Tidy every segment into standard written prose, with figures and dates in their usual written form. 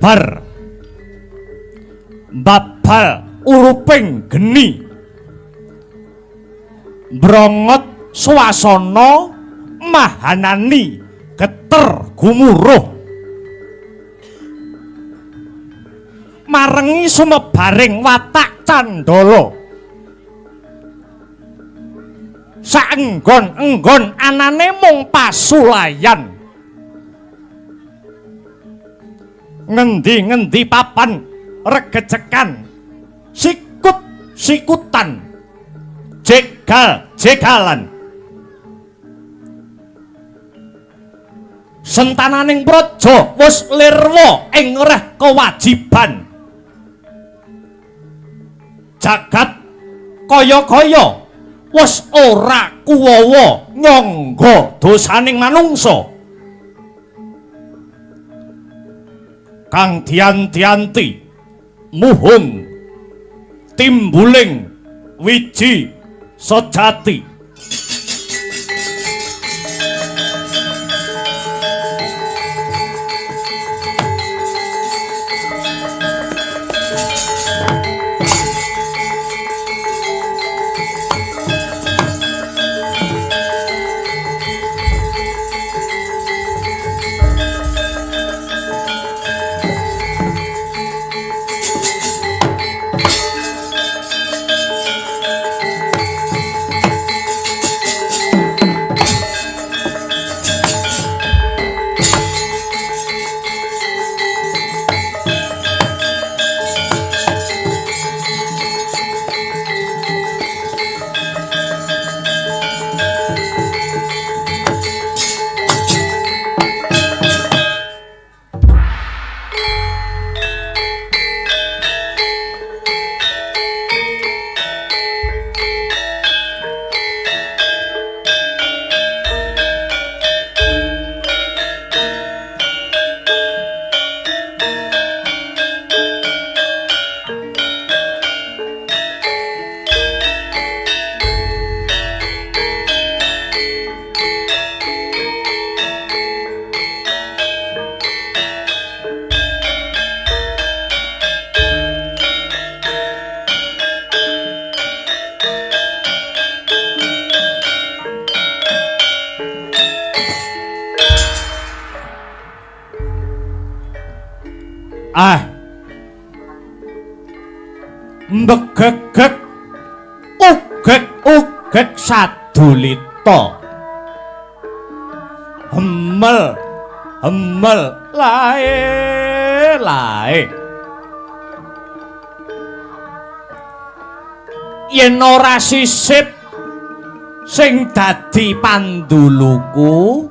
Kobar babal uruping geni, brongot swasana mahanani geter gumuruh, marengi sumebaring watak candala. Saenggon-enggon anane mung pasulayan. Ngendi-ngendi papan regecekan, sikut-sikutan, jegal-jegalan. Sentananing praja wis lirwa ing reh kewajiban. Jagat kaya-kaya wis ora kuwawa nyangga dosaning manungsa. Kang dianti-anti muhung timbuling wiji sejati. Ah, mbegegeg ugeg-ugeg sadulita, hemel hemel lae lae. Yen ora sisip sing dadi panduluku,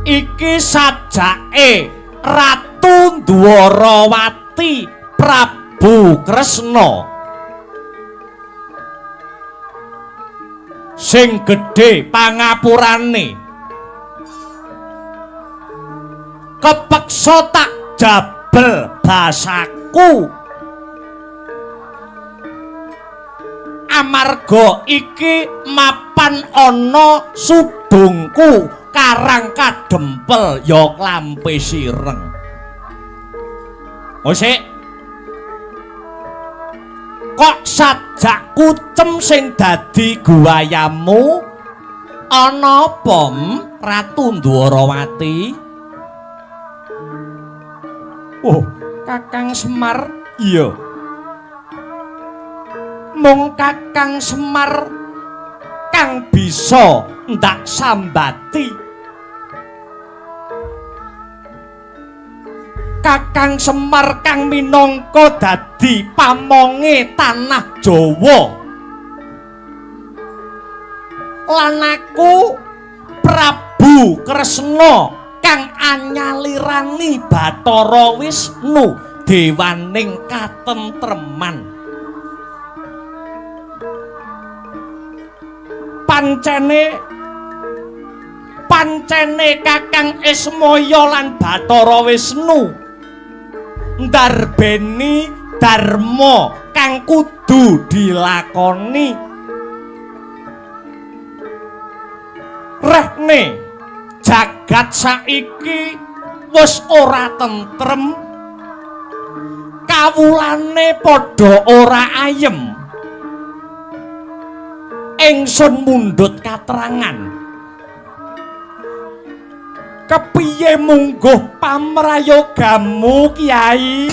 iki sajake Ratu Dwarawati Prabu Kresna sing gedhe pangapurane, kepeksa tak jabel basaku amarga iki mapan ana sudungku karang kadempel ya klampe sireng. Osik kok sajak kucem sing dadi guwayamu ana apa, Ratu Dwarawati? Oh, Kakang Semar. Iya. Mung Kakang Semar kang bisa ndak sambati. Kakang Semar kang minangka dadi pamonge tanah Jawa. Lan aku Prabu Kresna kang anyalirani Bathara Wisnu dewaning katentreman. Pancene Kakang Ismaya lan Bathara Wisnu ndarbeni dharma kang kudu dilakoni. Rehne Jagat saiki wis ora tentrem, kawulane padha ora ayem. Ingsun mundhut katrangan. Kepiye mungguh pamrayogamu, Kyai?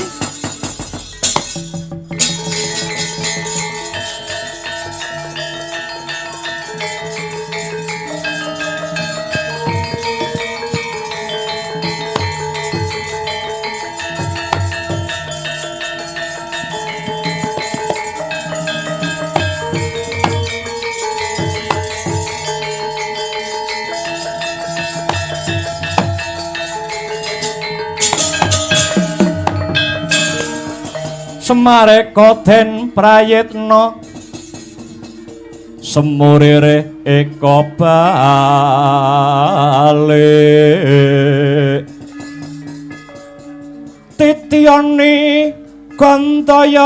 Semareka den prayitna semurire eka balik titiyani gantayani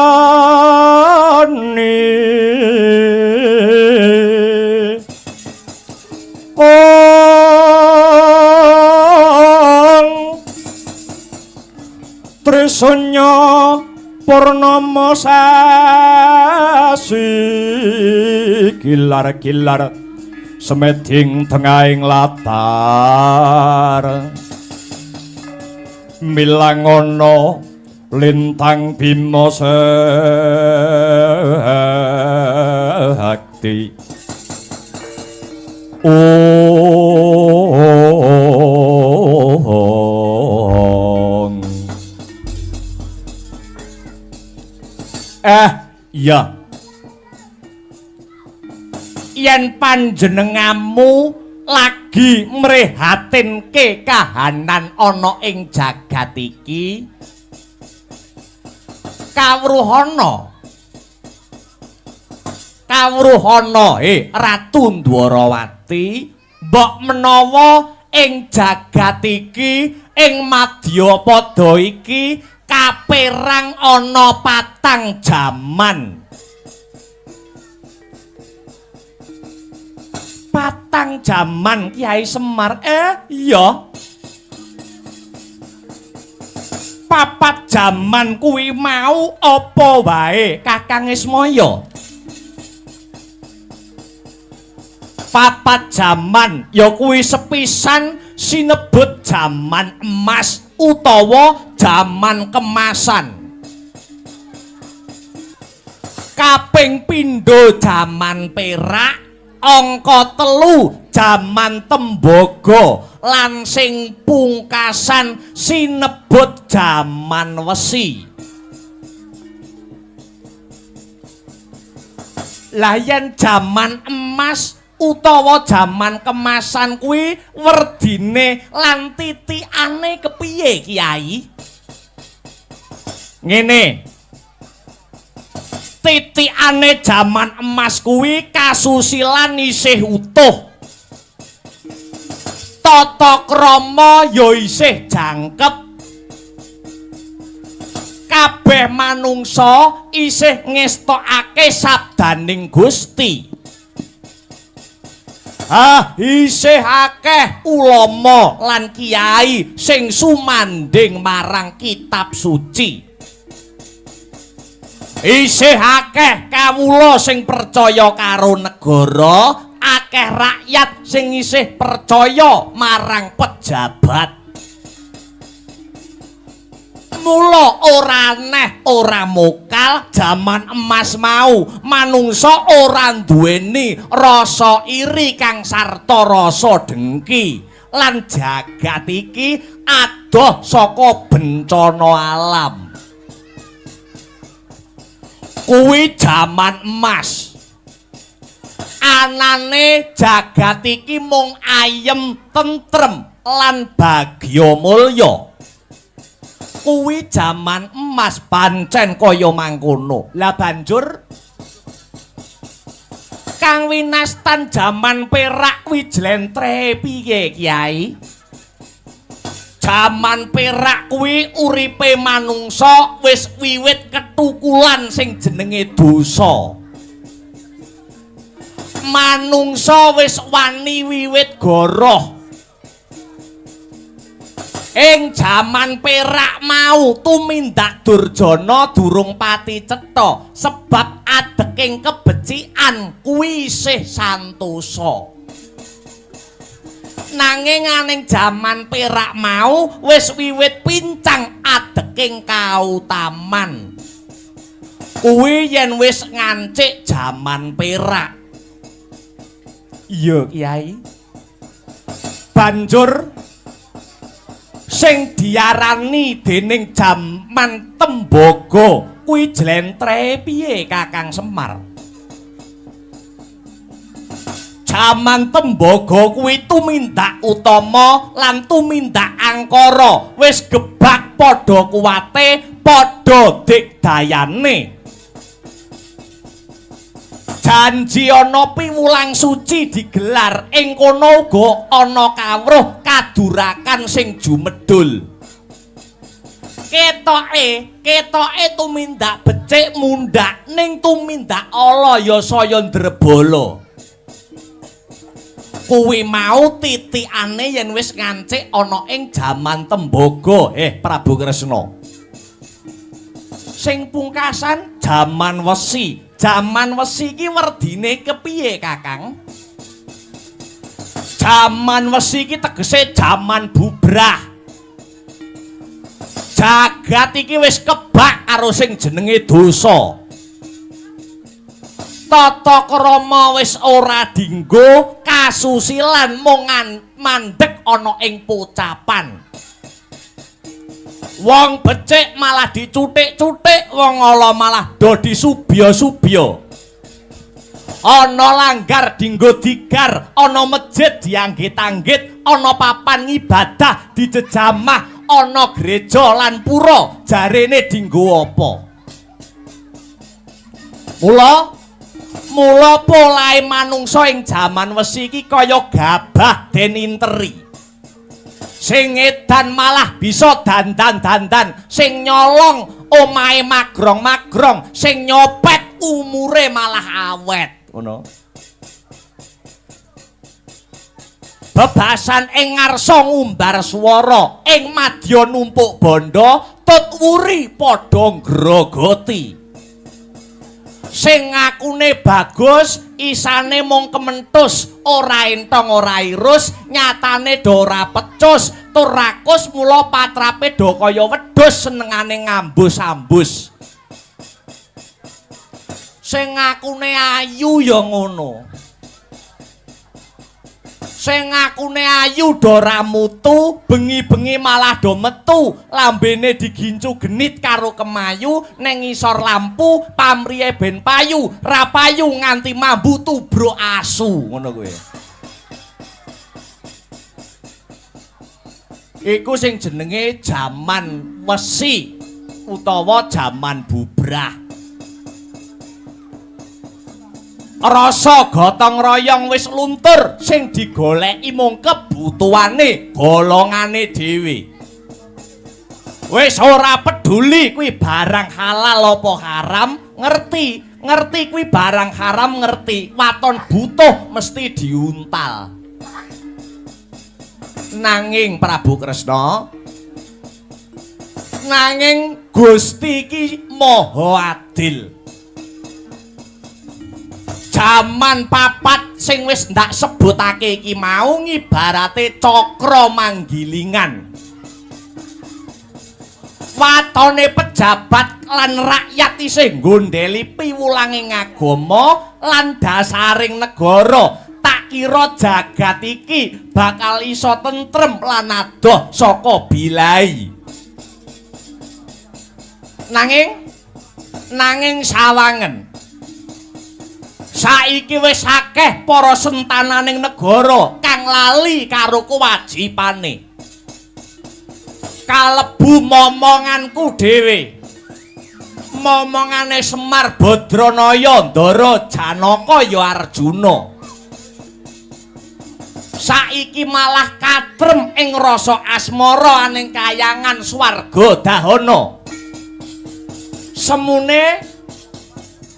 kong trisanya purnama sasi gilar-gilar semeding tengahing latar milangono lintang bima sakti. Iya. Yen panjenenganmu lagi mrehatinke kahanan ana ing jagat iki, kawruhana kawruhana Ratu Ndwarawati, mbok menawa ing jagat iki, ing madyapada iki kaperang ana patang jaman. Patang jaman Kyai Semar. Iya. Papat jaman kuwi mau apa wae Kakang Ismaya? Papat jaman ya kuwi sepisan sinebut jaman emas utawa jaman kemasan. Kaping pindho jaman perak, angka 3 jaman tembaga, lan sing pungkasan sinebut jaman wesi. Lah yen jaman emas utawa jaman kemasan kuwi werdine lan titikane kepiye, Kyai? Ngene. Titikane jaman emas kuwi kasusilan isih utuh. Tata krama ya isih jangkep. Kabeh manungsa isih ngestokake sabdaning Gusti. Isih akeh ulama lan kiai sing sumandhing marang kitab suci. Isih akeh kawula sing percaya karo negara, akeh rakyat sing isih percaya marang pejabat. Mula ora aneh, ora mokal jaman emas mau manungsa ora nduweni rasa iri kang sarta rasa dengki, lan jagat iki adoh saka bencana alam. Kuwi jaman emas. Anane jagat iki mung ayem, tentrem lan bagya mulya. Kuwi jaman emas pancen kaya mangkono. Lah banjur kang winastan jaman perak kuwi jlentrehe piye, Kyai? Jaman perak kuwi uripe manungsa wis wiwit ketukulan sing jenenge dosa. Manungsa wis wani wiwit goroh. Ing jaman perak mau tumindak Durjana durung pati cetha sebab adeking kebecikan kuwi isih santosa. Nanging aning jaman perak mau wis wiwit pincang adeking kautaman. Kuwi yen wis ngancik jaman perak. Iya, Kyai. Banjur sing diarani dening jaman tembaga kuwi jlentreh piye Kakang Semar? Jaman tembaga kuwi tumindak utama lan tumindak angkara wis gebak padha kuwate, padha digdayane. Janji ana piwulang suci digelar ing kono uga ana kawruh kadurakan sing jumedul. Ketoke tumindak becik mundhak ning tumindak ala ya saya ndrebala. Kuwi mau titikane yen wis ngancik ana ing jaman tembaga. Prabu Kresna. Sing pungkasan jaman wesi. Jaman wesi iki werdine kepiye, Kakang? Jaman wesi iki tegese jaman bubrah. Jagat iki wis kebak karo sing jenenge dosa. Tata krama wis ora dinggo, kasusilan mung mandeg ana ing pocapan. Wong becik malah dicuthik-cuthik, wong ala malah do disubya-subya. Ana langgar dinggo digar, ana masjid dianggit-anggit, ana papan ngibadah dijejamah, ana gereja lan pura jarene dinggo apa? Mula polahe manungsa ing jaman wesi iki kaya gabah den interi. Sing edan malah bisa dandan-dandan, sing nyolong omahe magrong-magrong, sing nyopet umure malah awet. Ngono. Bebasan ing ngarsa ngumbar swara, ing madya numpuk bandha, tut wuri padha ngrogoti. Sing ngakune bagus, isane mung kementus, ora entong ora irus, nyatane do ora pecus, tur rakus mula patrape do kaya wedhus senengane ngambus-ambus. Sing ngakune ayu ya ngono. Sing ngakune ayu do ora mutu, bengi-bengi malah do metu, lambene digincu genit karo kemayu, neng ngisor lampu pamrihe ben payu, ra payu nganti mambu tubruk asu, ngono kuwi. Iku sing jenenge jaman wesi utawa jaman bubrah. Rasa gotong royong wis luntur, sing digoleki mung kebutuhane golongane dhewe. Wis ora peduli kuwi barang halal apa haram, ngerti, ngerti kuwi barang haram ngerti, waton butuh mesti diuntal. Nanging Prabu Kresna, nanging Gusti iki maha adil. Jaman papat sing wis ndak sebutake iki mau ngibarate cakra manggilingan. Watone pejabat lan rakyat isih nggondheli piwulanging agama lan dasaring negara. Tak kira jagat iki bakal iso tentrem lan adoh saka bilai. Nanging sawangen saiki wis akeh para sentananing negara kang lali karo kewajibane. Kalebu momonganku dhewe. Momongane Semar Badranaya, Ndara Janaka ya Arjuna. Saiki malah katrem ing rasa asmara aning kayangan swarga dahana.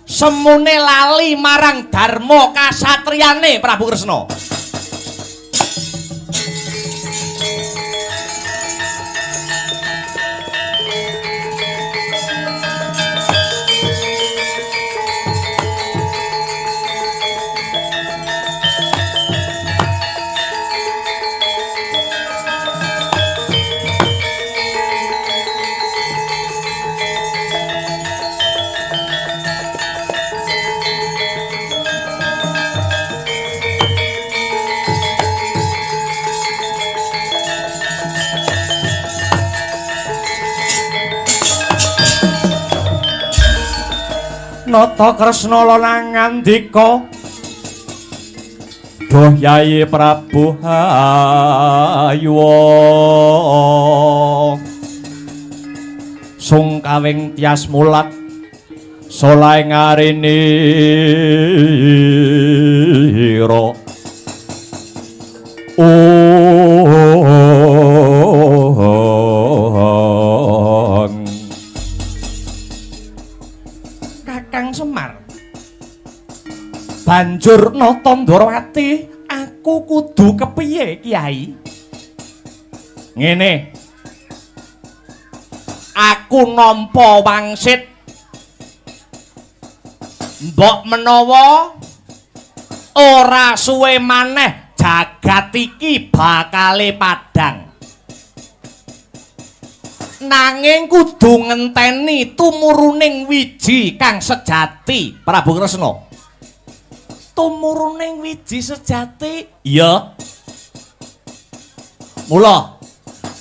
Semune lali marang dharma kasatriyane Prabu Kresna. Nata Kresna lan ngandika, "Duh Yai Prabu Hayuwa, sungkawing tias mulat saleh ngarinira." Kakang Semar, banjur Nata Ndorowati, aku kudu kepiye Kyai? Ngene, aku nampa wangsit, mbok menawa ora suwe maneh jagat iki bakale padhang. Nanging kudu ngenteni tumuruning wiji kang sejati, Prabu Kresna. Tumuruning wiji sejati? Iya. Mula,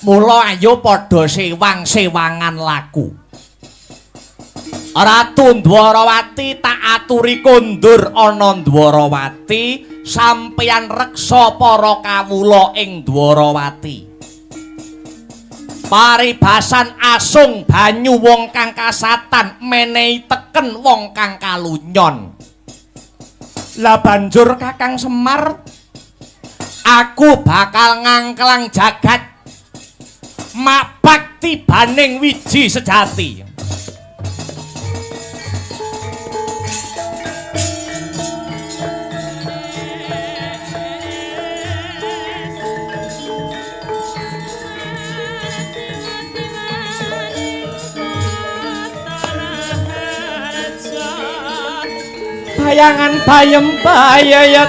mula ayo padha sewang-sewangan laku. Ratu Ndwarawati tak aturi kondur ana Ndwarawati, sampeyan reksa para kawula ing Ndwarawati. Paribasan asung banyu wong kang kasatan menehi teken wong kang kalunyon. Lah banjur Kakang Semar, aku bakal ngangklang jagat mabak tibaning wiji sejati. Bayangan bayem bayayat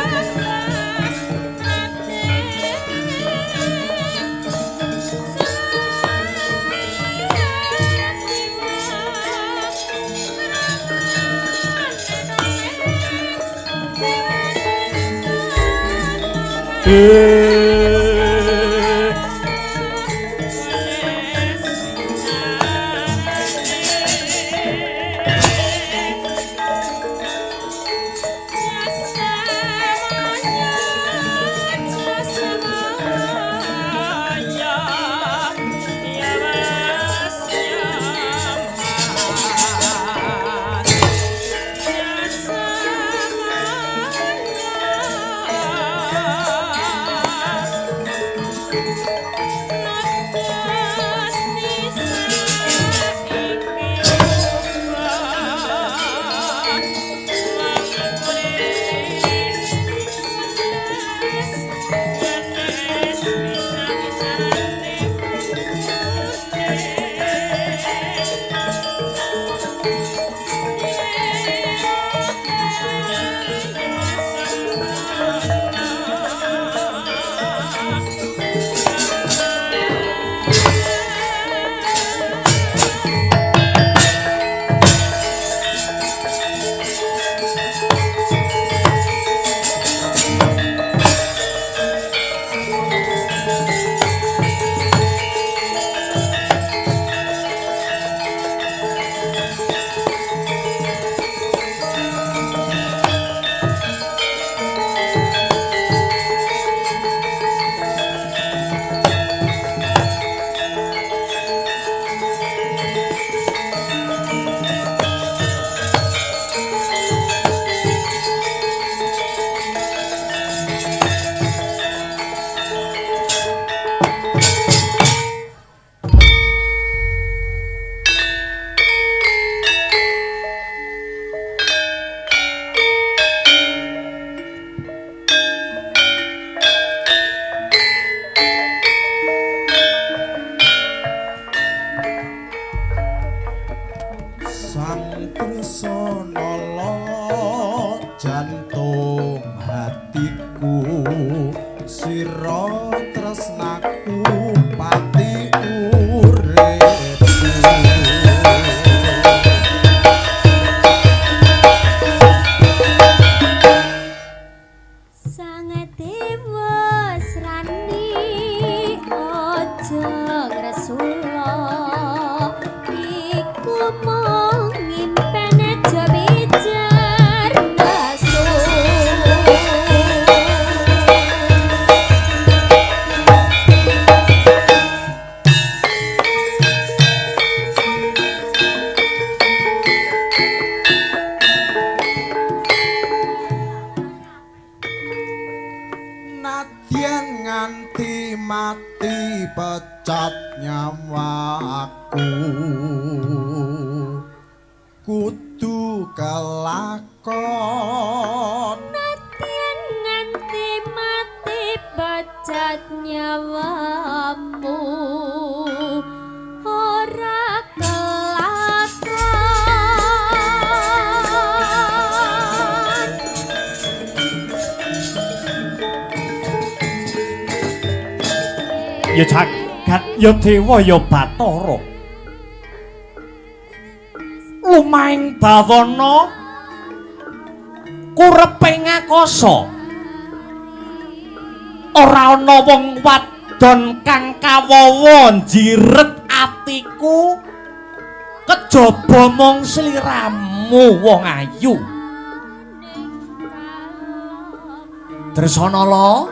Jantung hatiku sira tresnaku pati uripku. Sang Dewa Srani aja ngresula iku mung ngimpen aja. Kudu kelakon nadyan nganti mati bajat nyawamu ora kelakon. Ya jagat ya dewa ya Bathara. Lumahing bawana kureping akasa. Ora ana wong wadon kang kawawa njiret atiku kejaba mung sliramu wong ayu. Dresanala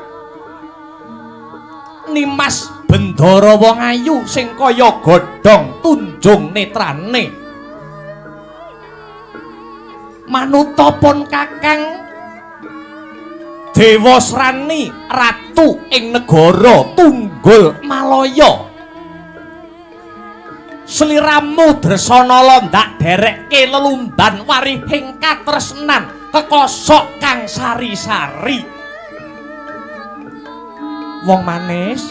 Nimas Bendara wong ayu sing kaya godhong tunjung netrane. Manutapun Kakang Dewasrani ratu ing negara Tunggul Malaya. Sliramu Dresanala ndak derekke lelumban warihing katresnan kekosok kang sari-sari. Wong manis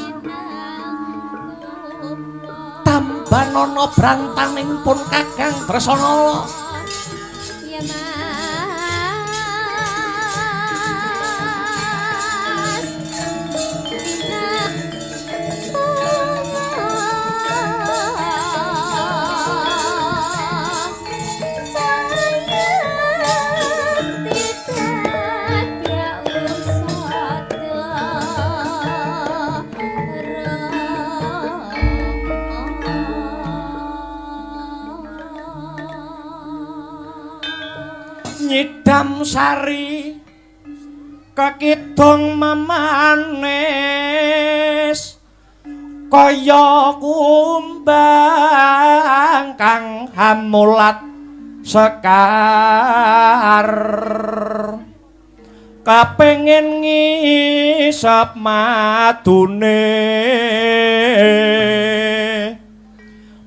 tambanono brantaning pun Kakang Dresanala. Ya Mas Nyidam sari kekidung memanis kaya kumbang kang hamulat sekar kapengin ngisep madune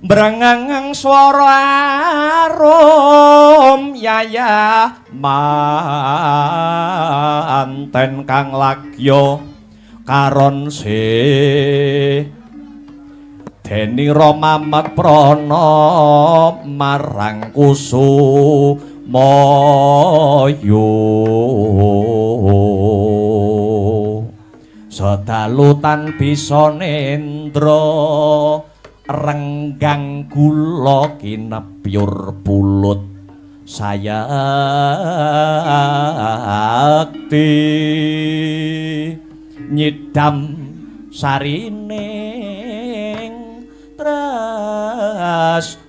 brengeng swara arum yayah manten kang lagya karon se denira mamet prana marang kusumaya. Sedalu tan bisa nendra renggang gula kinepyur pulut sayakti nyidam sarining tresna.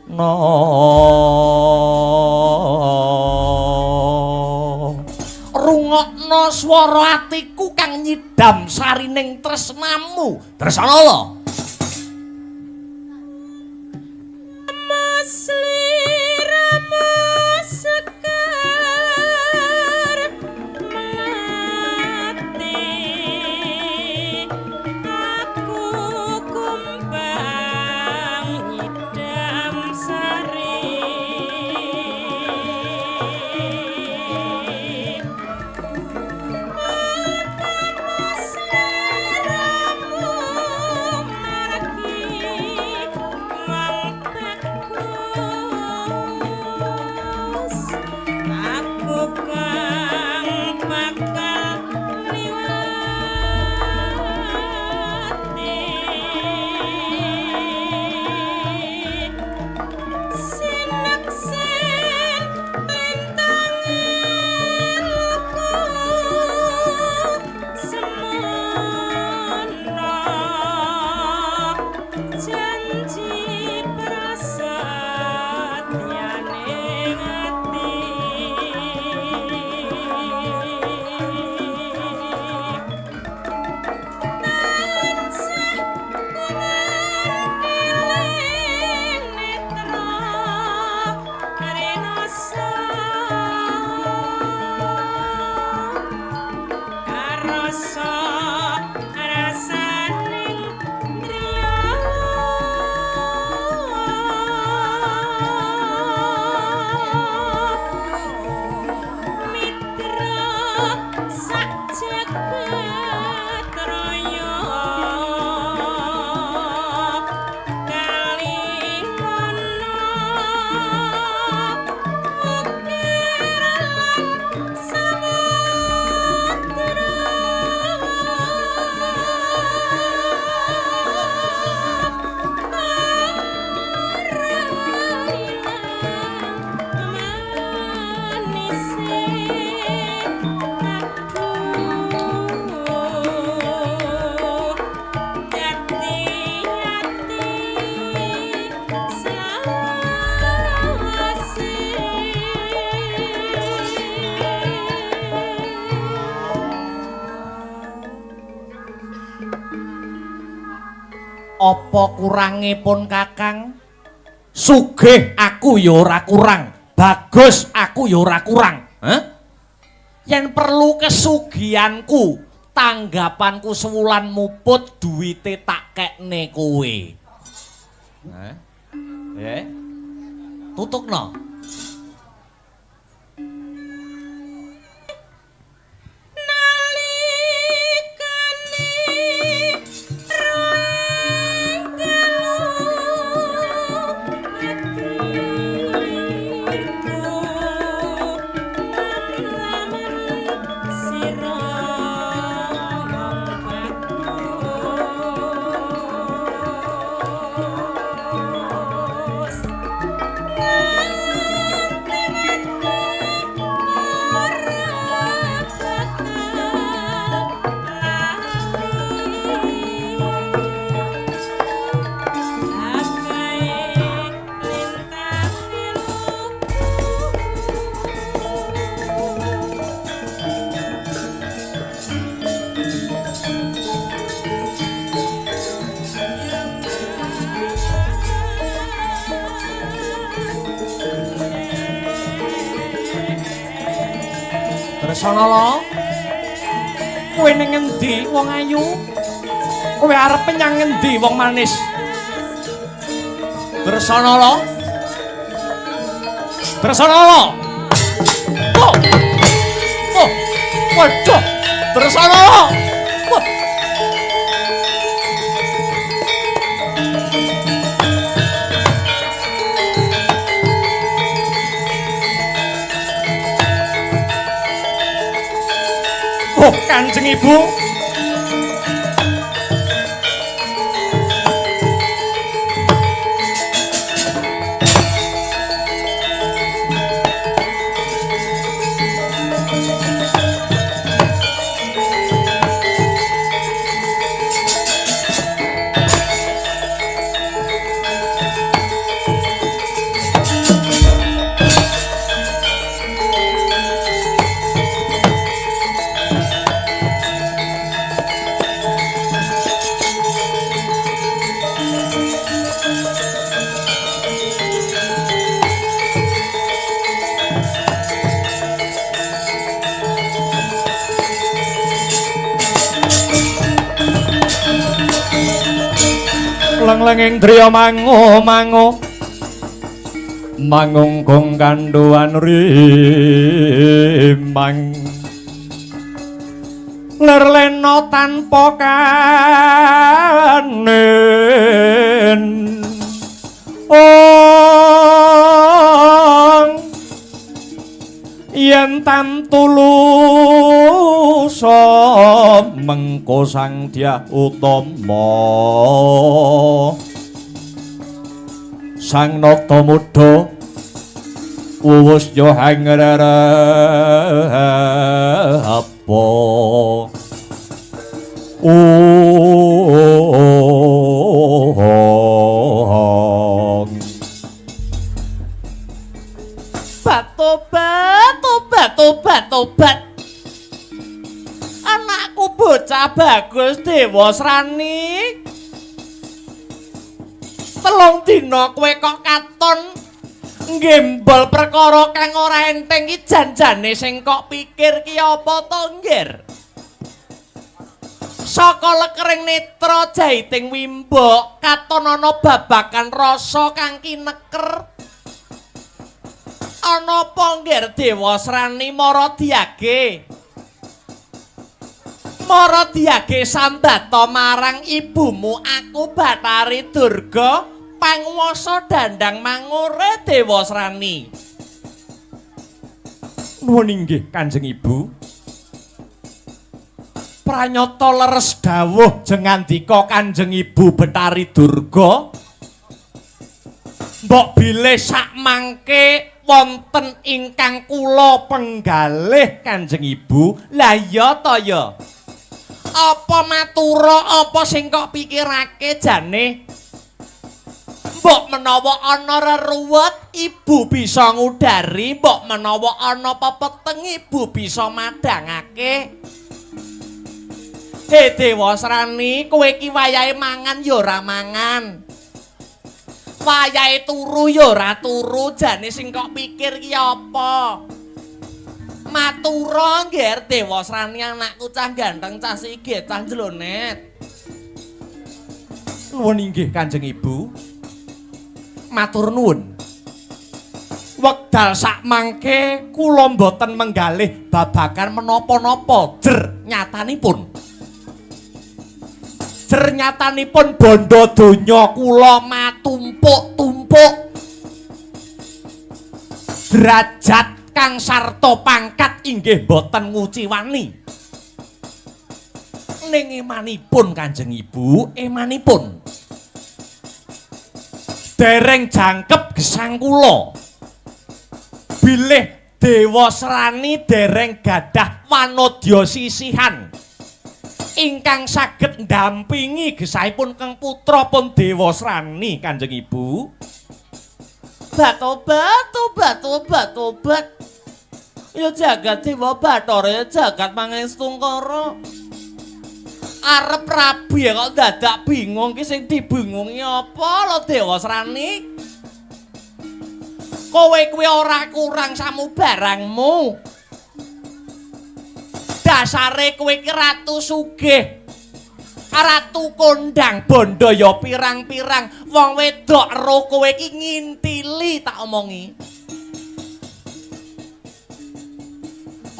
Rungokno swara atiku kang nyidam sarining tresnamu Dresanala. Sliramu sekar mati aku kumbang nyidam sari sliramu Apa kurange pun Kakang? Sugih aku ya ora kurang, bagus aku ya ora kurang. Hah? Yen perlu kesugihanku, tanggapanku sewulan muput duwite tak kekne kowe. Hah? Eh? Tutukno. Dresanala, kowe ning ngendi wong ayu? Kowe arep menyang ngendi wong manis? Dresanala. Dresanala. Oh. Oh. Waduh, Dresanala. Wah. Oh, Kanjeng Ibu. Leng-lenging driya mangu-mangu mangungkung kandhuwan rimang lir lena tanpa kanen ong yen tantulusa mengko Sang Dyah Utama Sang Nata Muda wuwus yo hangrapa. Tobat, tobat, tobat, tobat. Anakku bocah bagus Dewasrani. 3 dina kowe kok katon nggembol perkara kang ora enteng iki janjane sing kok pikir ki apa to, Nggir? Saka lekering netra jaiting wimbok katon ana babagan rasa kang kineker. Ana apa Nggir Dewasrani mara diage? Mara diage sambata marang ibumu aku Bathari Durga panguwasa dandang mangure Dewasrani. Nuwun inggih Kanjeng Ibu. Pranyata leres dawuh jengandika Kanjeng Ibu Bathari Durga. Mbok bilih sakmangke wonten ingkang kula penggalih Kanjeng Ibu. Lah iya ta ya. Apa matura apa sing kok pikirake jane? Mbok menawa ana reruwet ibu bisa ngudari, mbok menawa ana pepeteng ibu bisa madhangake. He Dewasrani, kowe iki wayahe mangan ya ora mangan. Wayahe turu ya ora turu, jane sing kok pikir ki apa? Matura ngger Dewasrani anakku cah ganteng, cah sigit, cah jlonet. Nuwun inggih Kanjeng Ibu. Matur nuwun. Wekdal sakmangke kula mboten menggalih babagan menapa-napa jer nyatanipun. Jer nyatanipun bondo donya kula matumpuk-tumpuk. Derajat kang sarta pangkat inggih mboten nguciwani. Ning emanipun Kanjeng Ibu, emanipun. Dereng jangkep gesang kula. Bilih Dewasrani dereng gadah wanodya sisihan ingkang saged ndampingi gesahipun kang putra pun Dewasrani Kanjeng Ibu. Batobat obat obat obat. Ya jagat dewa Bathara ya jagat Mangestungkara. Arep rabi ya kok dadak bingung ki sing dibingungi apa lho Dewasrani? Kowe kuwi ora kurang samubarangmu. Dasare kowe iki ratu sugih. Ratu kondang bondo ya pirang-pirang. Wong wedok ero kowe iki ngintili tak omongi.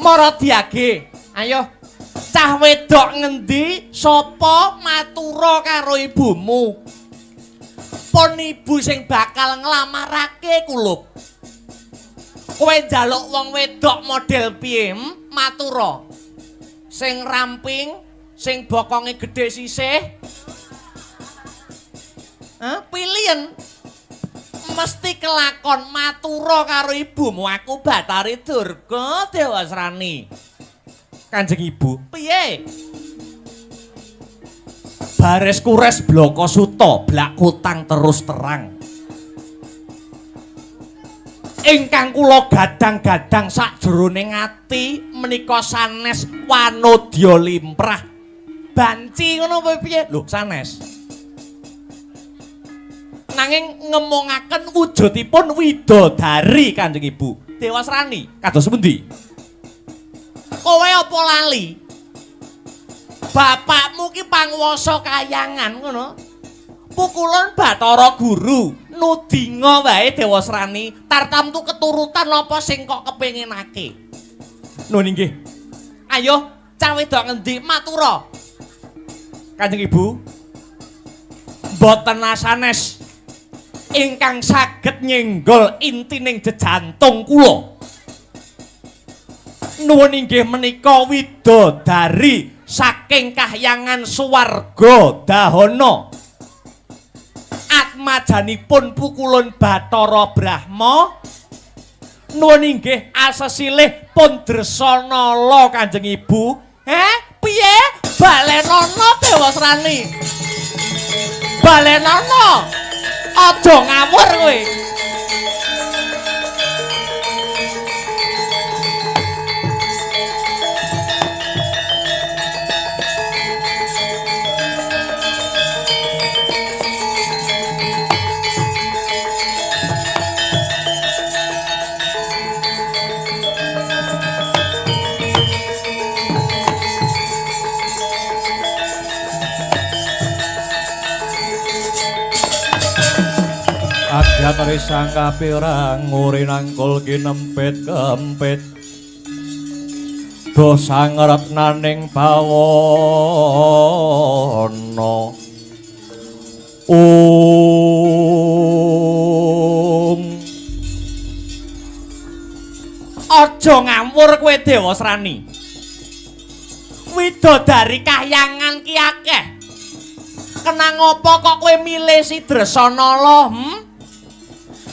Mara diage. Ayo. Cah wedok ngendi sapa matura karo ibumu? Pon ibu sing bakal nglamarake kulup. Kowe njaluk wong wedok model piye? Matura. Sing ramping, sing bokonge gedhe sisih. Hah, pilihen. Mesti kelakon matura karo ibumu aku Bathari Durga Dewasrani. Kanjeng Ibu, piye? Baris kures bloko suta, blak kutang terus terang. Ingkang kula gadang-gadang sakjroning ati menika sanes wanodya limrah. Banci ngono apa piye? Lho, sanes. Nanging ngemongaken wujudipun widodari Kanjeng Ibu. Dewasrani, kados pundi? Kowe apa lali? Bapakmu ki panguwasa kayangan ngono. Pukulun Bathara Guru nudinga wae Dewasrani tartamtu keturutan apa sing kok kepinginake. Nuwun inggih. Ayo cah wedok ngendi matura. Kanjeng Ibu. Mboten asanes ingkang saged nyenggol intining jejantung kula. Nuwun inggih menika widodari saking kahyangan swarga dahana. Atmajanipun pukulun Bathara Brahma. Nuwun inggih asesilih pun Dresanala Kanjeng Ibu. Heh, piye? Balenono Dewasrani. Balenono. Aja ngawur kowe. Adyatari sang kapirang nguri nangkul kinempit kempit dosa ngretnaning bawana. Om. Aja ngawur kowe Dewasrani. Widodari kahyangan ki akeh. Kenang apa kok kowe milih si Dresanala?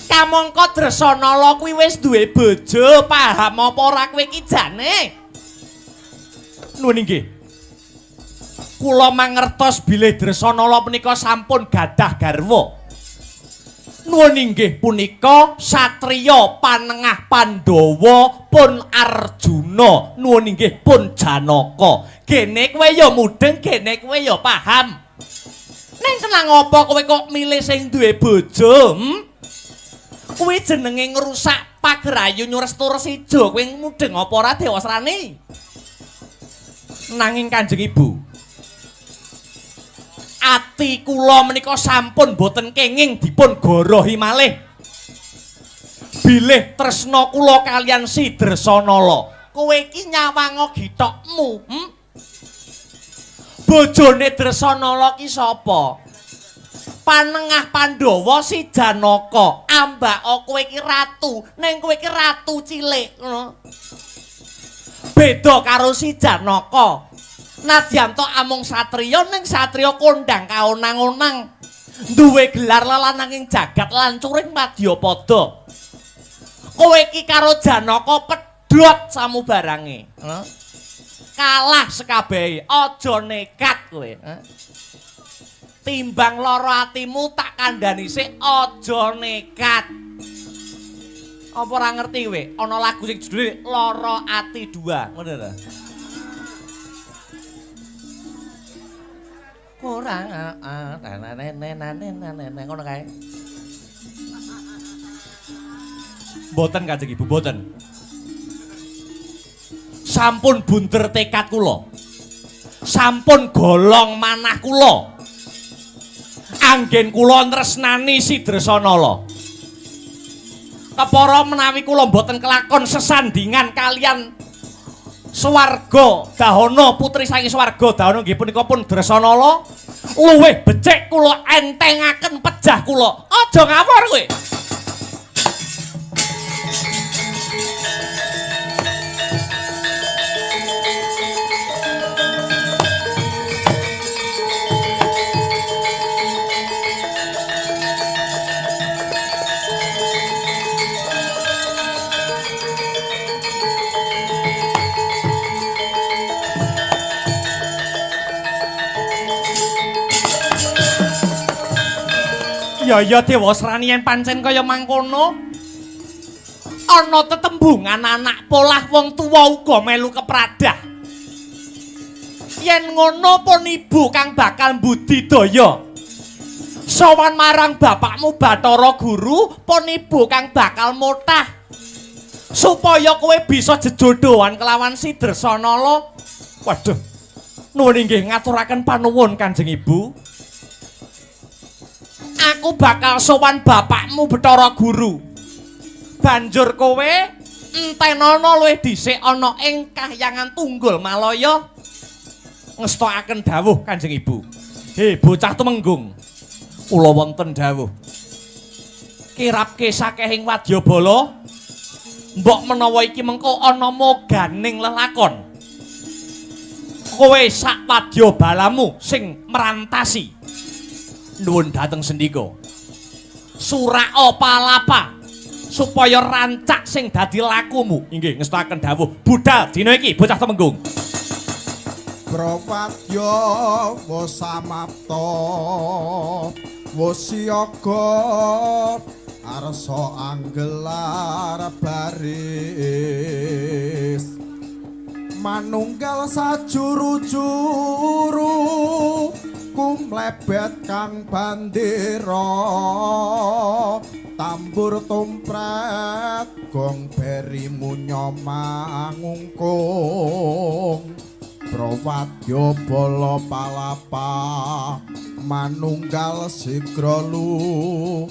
Kamangka Dresanala kuwi wis duwe bojo, paham apa ora kowe iki jane? Nuwun inggih. Kula mangertos bilih Dresanala punika sampun gadah garwa. Nuwun inggih punika satriya panengah Pandhawa pun Arjuna. Arjuna, nuwun inggih pun Janaka. Gene kowe ya mudeng, gene kowe ya paham. Ning kenang apa kowe kok milih sing duwe bojo? Kuwi jenenge ngrusak pagerayu nyurestu resijo. Kowe mudeng apa ora Dewasrani? Nanging Kanjeng Ibu, ati kula menika sampun boten kenging dipun gorohi malih. Bilih tresna kula kalian si Dresanala. Kowe iki nyawanga githokmu, Bojone Dresanala ki sapa? Panengah Pandhawa si Janaka. Ambaka kowe iki ratu, ning kowe iki ratu cilik ngono. Beda karo si Janaka. Nadyan to amung satriya, ning satriya kondang kaonang-onang. Duwe gelar lelananging jagat lancuring madyapada. Kowe iki karo Janaka pedhot samubarange. Kalah sekabehe, aja nekat kowe. Timbang lara atimu tak kandhani sik, aja nekat. Apa ora ngerti kowe? Ana lagu sing judule Lara Ati 2, ngono lho. Kurang ngono kae. Mboten Kanjeng Ibu, mboten. Sampun bunder tekad kula. Sampun golong manah kula. Anggen kula tresnani si Dresanala. Kepara menawi kula mboten kelakon sesandingan kalian swarga Dahana, putri saking swarga Dahana nggih punika pun Dresanala, luwih becik kula entengaken pejah kula. Aja ngawur kowe. Ya ya Dewasrani yen pancen kaya mangkono ana tetembungan anak polah wong tuwa uga melu kepradah. Yen ngono pun ibu kang bakal mbudidaya. Sowan marang bapakmu Bathara Guru, pun ibu kang bakal motah supaya kowe bisa jejodohan kelawan si Dresanala. Waduh, nuwun inggih ngaturaken panuwun Kanjeng Ibu. Aku bakal sowan bapakmu Bathara Guru. Banjur kowe entenono luwih dhisik ana ing kahyangan Tunggul Malaya. Ngestokaken dawuh Kanjeng Ibu. He bocah tumenggung, kula wonten dawuh. Kirapke sakehing wadyabala, mbok menawa iki mengko ana moganing lelakon. Kowe sak wadyabalamu sing merantasi. Nuwun dhateng sendika. Suraka palapa supaya rancak sing dadi lakumu. Inggih ngestokaken dawuh. Budal dina iki bocah tumenggung. Prawadya wis samapta, wis siaga arsa anggelar baris. Manunggal sajuru-juru kumlebet kang bandera, tambur tumpret gong beri munyo mangungkung. Prawadya bala palapa manunggal sigra lumare.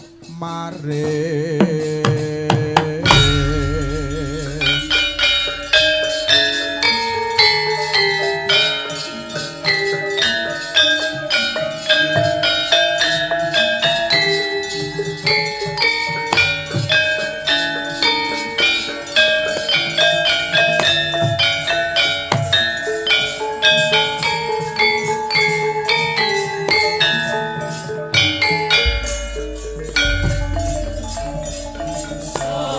So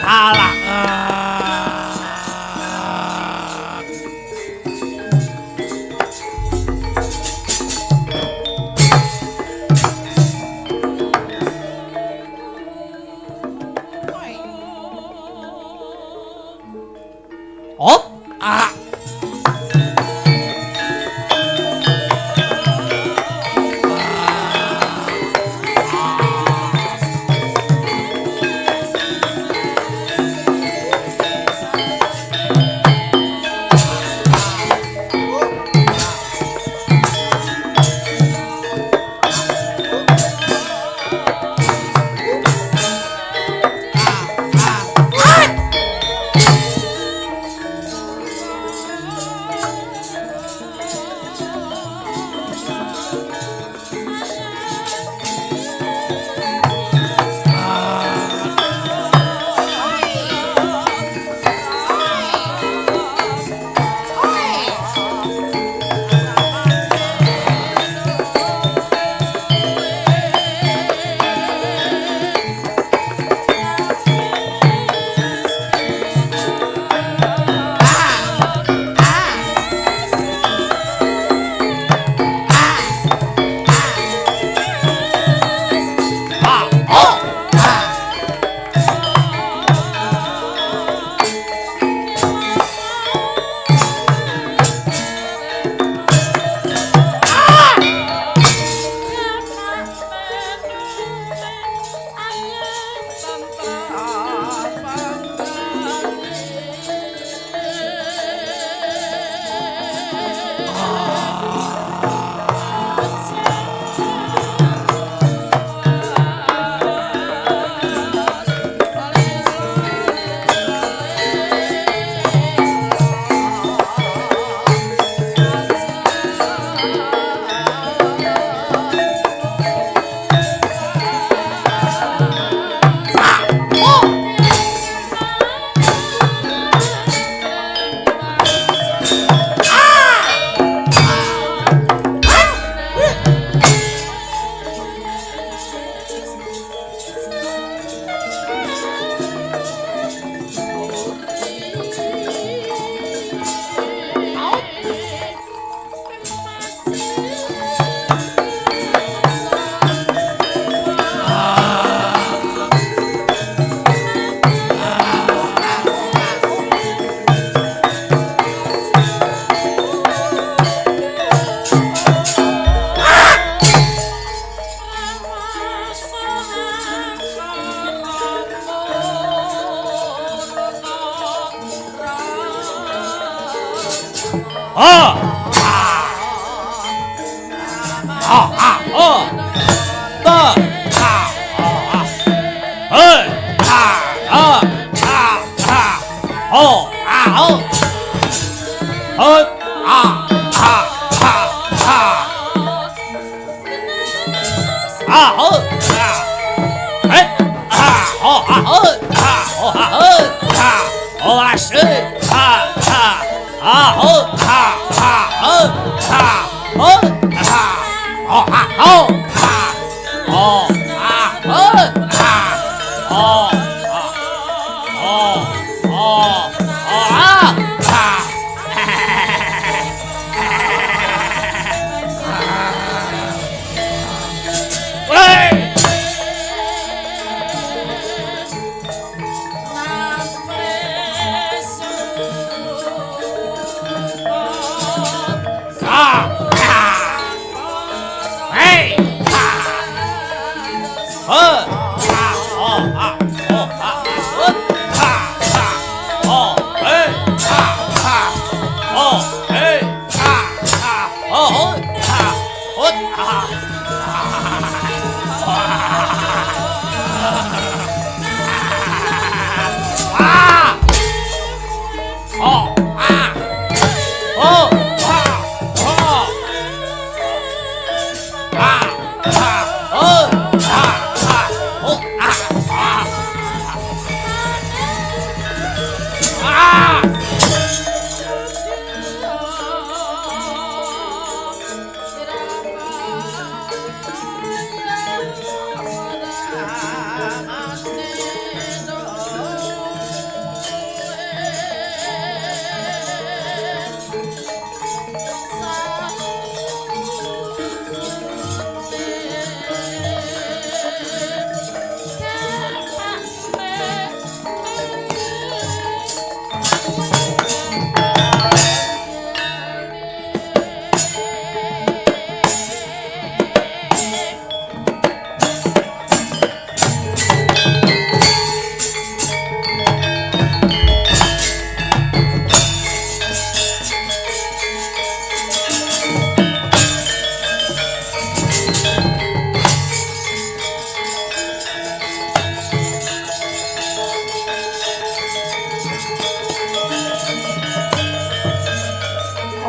Alah. Op, ah.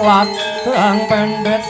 Ladang pendhet.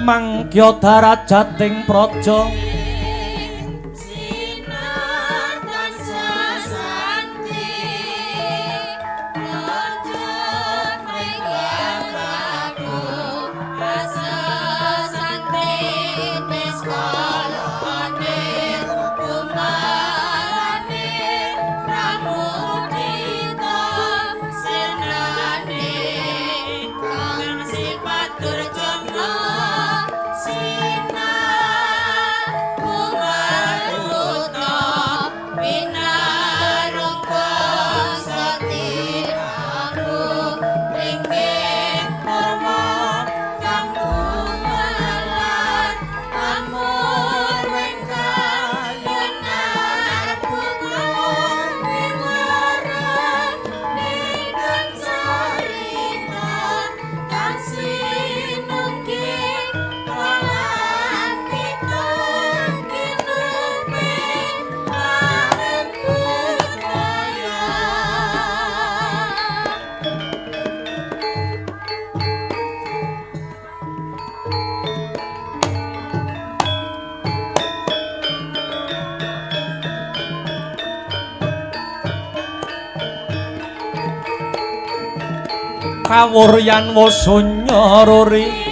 Mangkya darajating praja kawuryan wasunya ruri.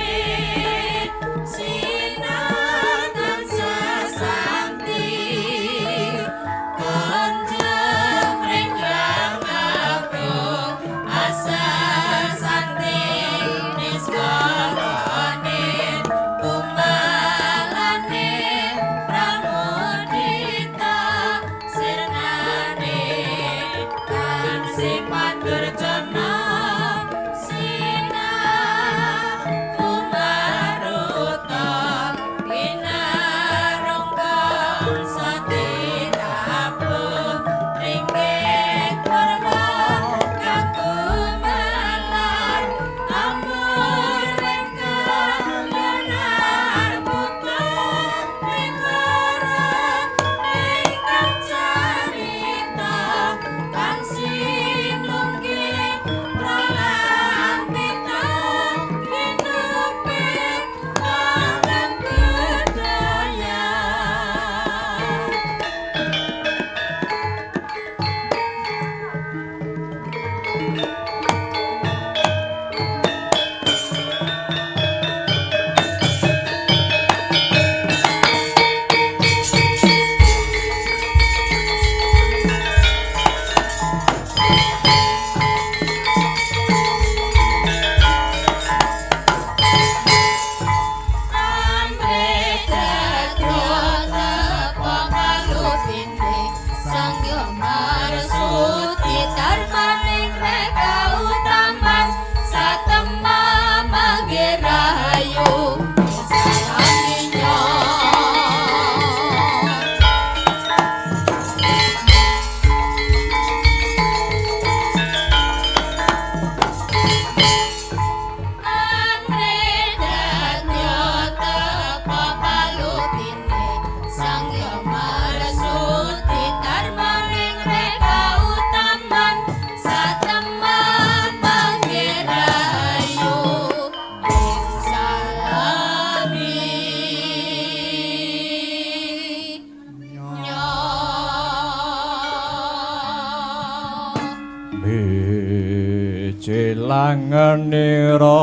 Mijilangenira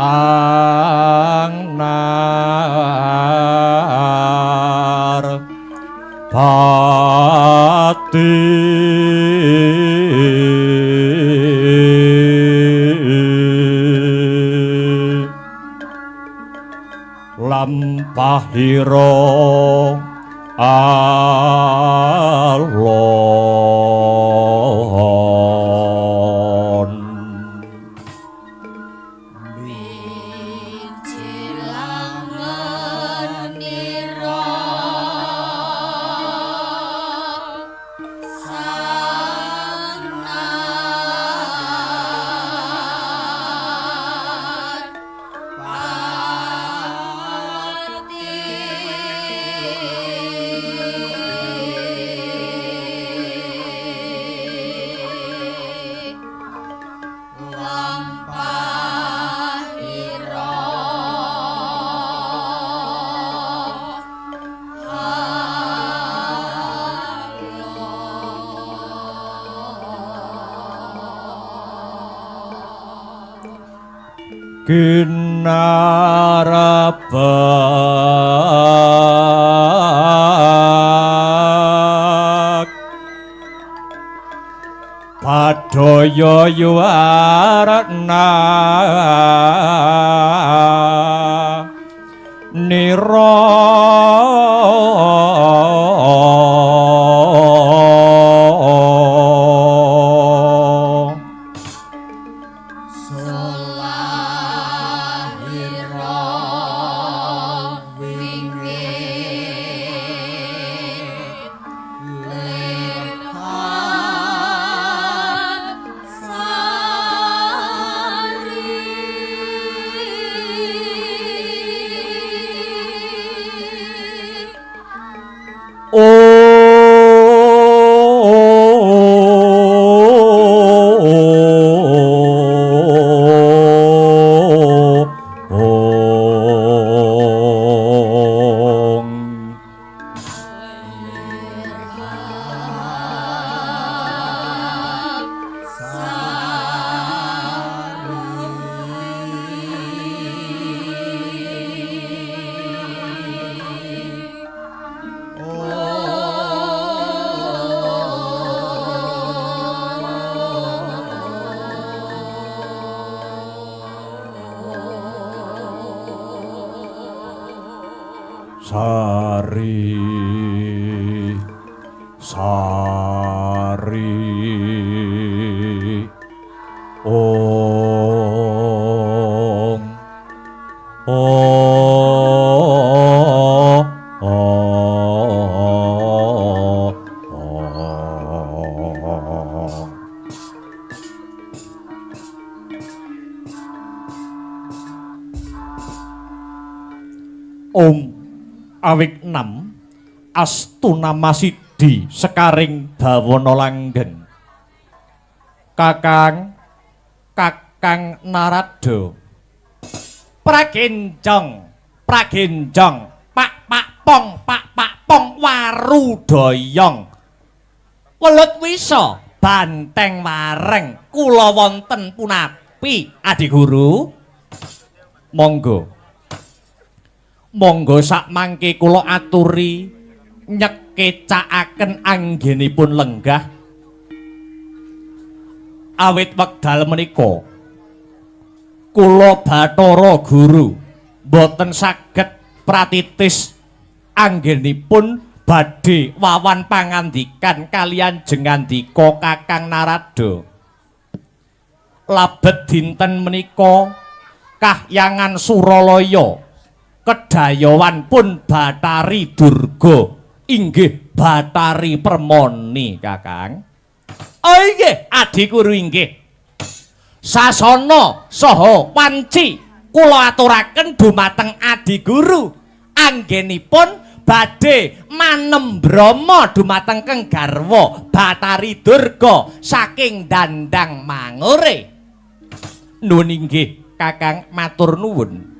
Sang Narpati. Lampahira alon. Kinarabak Padaya yuwarna nira Sari Sari Om Om Om. Om Awik 6 Astunama Sidi Sekaring Bawana Langgeng. Kakang Kakang Narada Pragenjong Pragenjong Pak Pak Pong Pak Pak Pong Warudoyong Welut wisa banteng wareng kula wonten punapi Adi Guru. Monggo Monggo sakmangke kula aturi nyekecakaken anggenipun lenggah. Awit wekdal menika kula Bathara Guru boten saged pratitis anggenipun badhe wawan pangandikan kalian jengandika Kakang Narada. Labet dinten menika kahyangan Suralaya kedayawan pun Bathari Durga inggih Bathari Permoni Kakang. Oh inggih Adi Guru inggih. Sasana saha wanci kula aturaken dumateng Adi Guru anggenipun badhe manembrama dumateng Keng garwa Bathari Durga saking Dandang Mangure. Nuwun inggih Kakang, matur nuwun.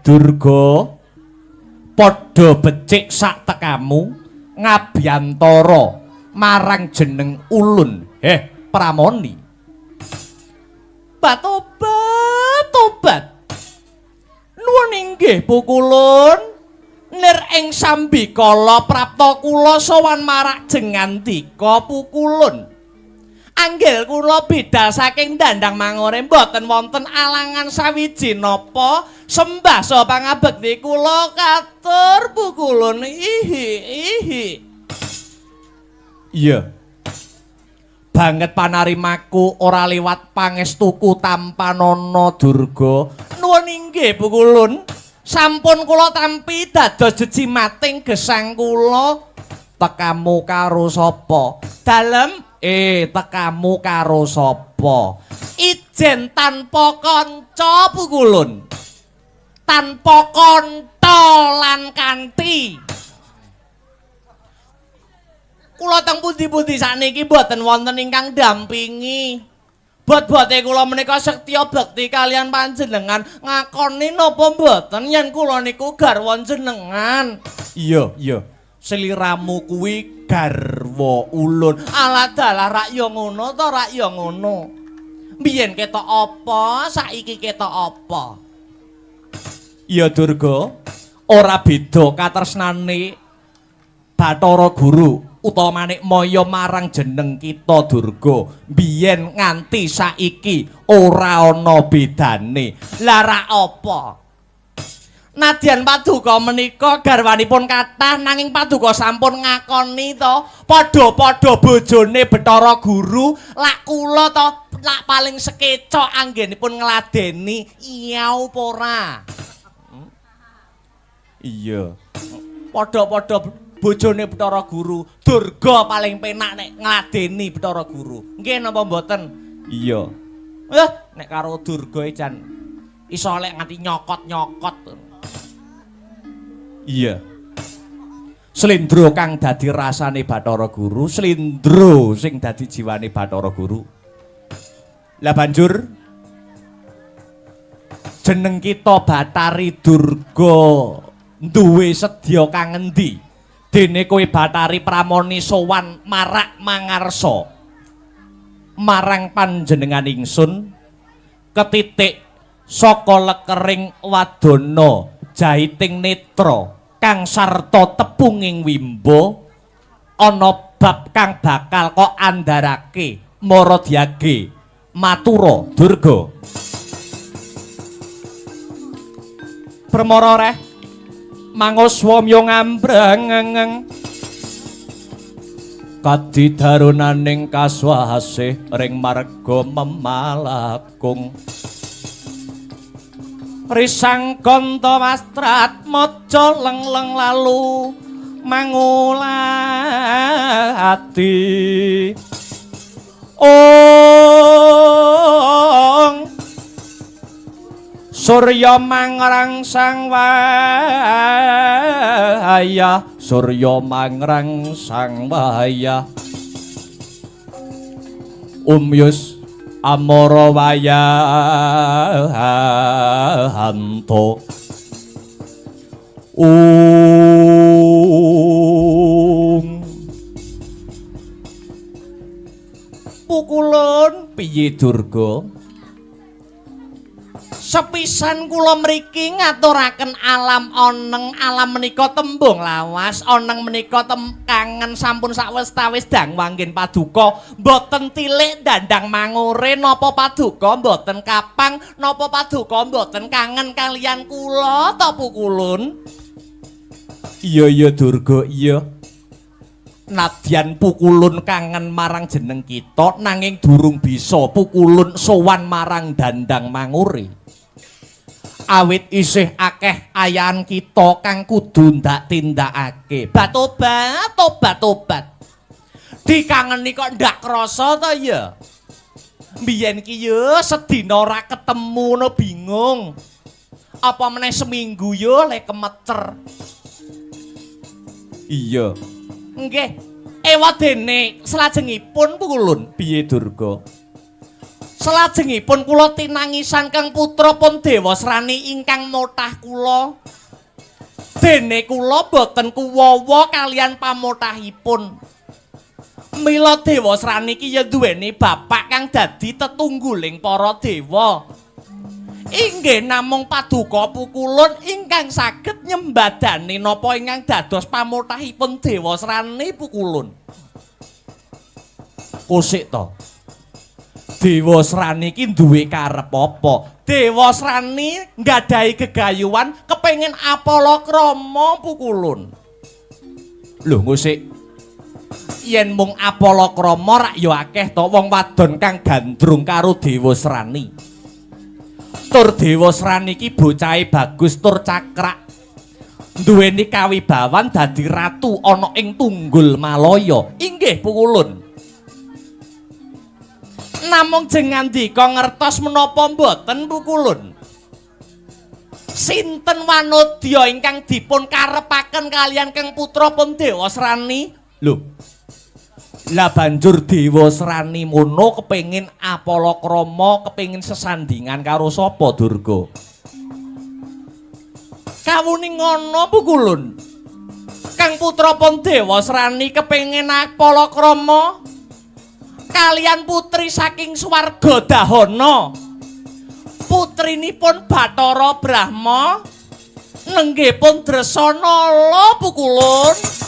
Durga, padha becik sak tekamu ngabyantara marang jeneng ulun. Pramoni. Batobat, Tobat. Nuwun inggih Pukulun. Nir ing sambikala prapta kula sowan marak jengandika Pukulun. Anggel kula bidal saking Dandang Mangore mboten wonten alangan sawiji napa sembah saha pangabekti kula katur Pukulun. Ihi ihi. Iya. Banget panarimaku ora liwat pangestuku tampanana Durga. Nuwun inggih Pukulun. Sampun kula tampi dados jejimating gesang kula. Tekamu karo sapa? Dalem tekamu karo sapa? Ijen tanpa kanca Pukulun. Tanpa kantha lan kanthi. Kula teng pundi-pundi sakniki mboten wonten ingkang ndampingi. Bot-bote kula menika setya bekti kalian panjenengan. Ngakoni napa mboten yen kula niku garwa jenengan? Iya, iya. Seliramu kuwi garwa ulun. Alah dalah rak ya ngono to, rak ya ngono. Biyen ketok apa, saiki ketok apa? Iya Durga, ora beda katresnane Bathara Guru utawa Manikmaya marang jeneng kita Durga. Biyen nganti saiki ora ana bedane. Lah rak apa? Nadyan paduka menika garwanipun kathah nanging paduka sampun ngakoni to padha-padha bojone Bathara Guru lak kula to lak paling sekeca anggenipun ngladeni iya apa ora? Iya. Padha-padha bojone Bathara Guru, Durga paling penak nek ngladeni Bathara Guru. Nggih napa mboten? Iya. Nek karo Durga jan iso lek nganti nyokot-nyokot. Iya. Slendro kang dadi rasane Bathara Guru, slendro sing dadi jiwane Bathara Guru. Lah banjur jeneng kita Bathari Durga duwe sedya kang endi? Dene kowe Bathari Pramoni sowan marak mangarsa marang panjenengan ingsun ketitik saka lekering wadana jahiting netra kang sarta tepunging wimba ana bab kang bakal kok andharake maradyage matura Durga. Permara reh manguswa myo ngambreng kadidarunaning kaswasih ring marga memalakung risang kanta wastrat maca leng-leng lalu mangulati. Ong surya mangrangsang wayah, surya mangrangsang wayah, umyus amara wayahanto. Ung Pukulun piye Durga? Sepisan kula mriki ngaturaken alam oneng, alam menika tembung lawas, oneng menika kangen sampun sawetawis dang wanggen paduka, mboten tilik dandang mangure napa paduka mboten kapang, napa paduka mboten kangen kalian kula ta Pukulun? Iya iya Durga, iya. Nadyan Pukulun kangen marang jeneng kita nanging durung bisa Pukulun sowan marang dandang mangure. Awit isih akeh ayahan kita kang kudu ndak tindakake. Batobat, tobat, tobat. Dikangeni kok ndak krasa ta ya? Mbiyen ki ya sedina ora ketemu no bingung. Apa meneh seminggu ya le kemecer. Iya. Nggih. Ewadene salajengipun Pukulun. Piye Durga? Salajengipun kula tinangisan kang putra pun Dewasrani ingkang motah kula. Dene kula boten kuwawa kalian pamotahipun. Mila Dewasrani ki ya duweni bapak kang dadi tetungguling para dewa. Inggih namung paduka Pukulun ingkang saged nyembadani napa ingkang dados pamothahipun Dewasrani Pukulun. Kosik to. Dewasrani iki duwe karep apa? Dewasrani nggadahi gegayuhan kepengin apalakrama Pukulun. Lho ngosik. Yen mung apalakrama rak ya akeh to wong wadon kang gandrung karo Dewasrani. Tur Dewasrani iki bocahe bagus tur cakrak. Duweni kawibawan dadi ratu ana ing Tunggul Malaya. Inggih Pukulun. Namung jeng ngandika ngertos menapa mboten Pukulun? Sinten wanodya ingkang dipun karepaken kaliyan Kang putra pun Dewasrani? Lho. Lah banjur Dewasrani mono kepengin apalakrama, kepengin sesandingan karo sapa Durga? Kawuning ngono Pukulun. Kang putra pun Dewasrani kepengin apalakrama kaliyan putri saking swarga Dahana. Putrinipun Bathara Brahma nenggihipun Dresanala Pukulun.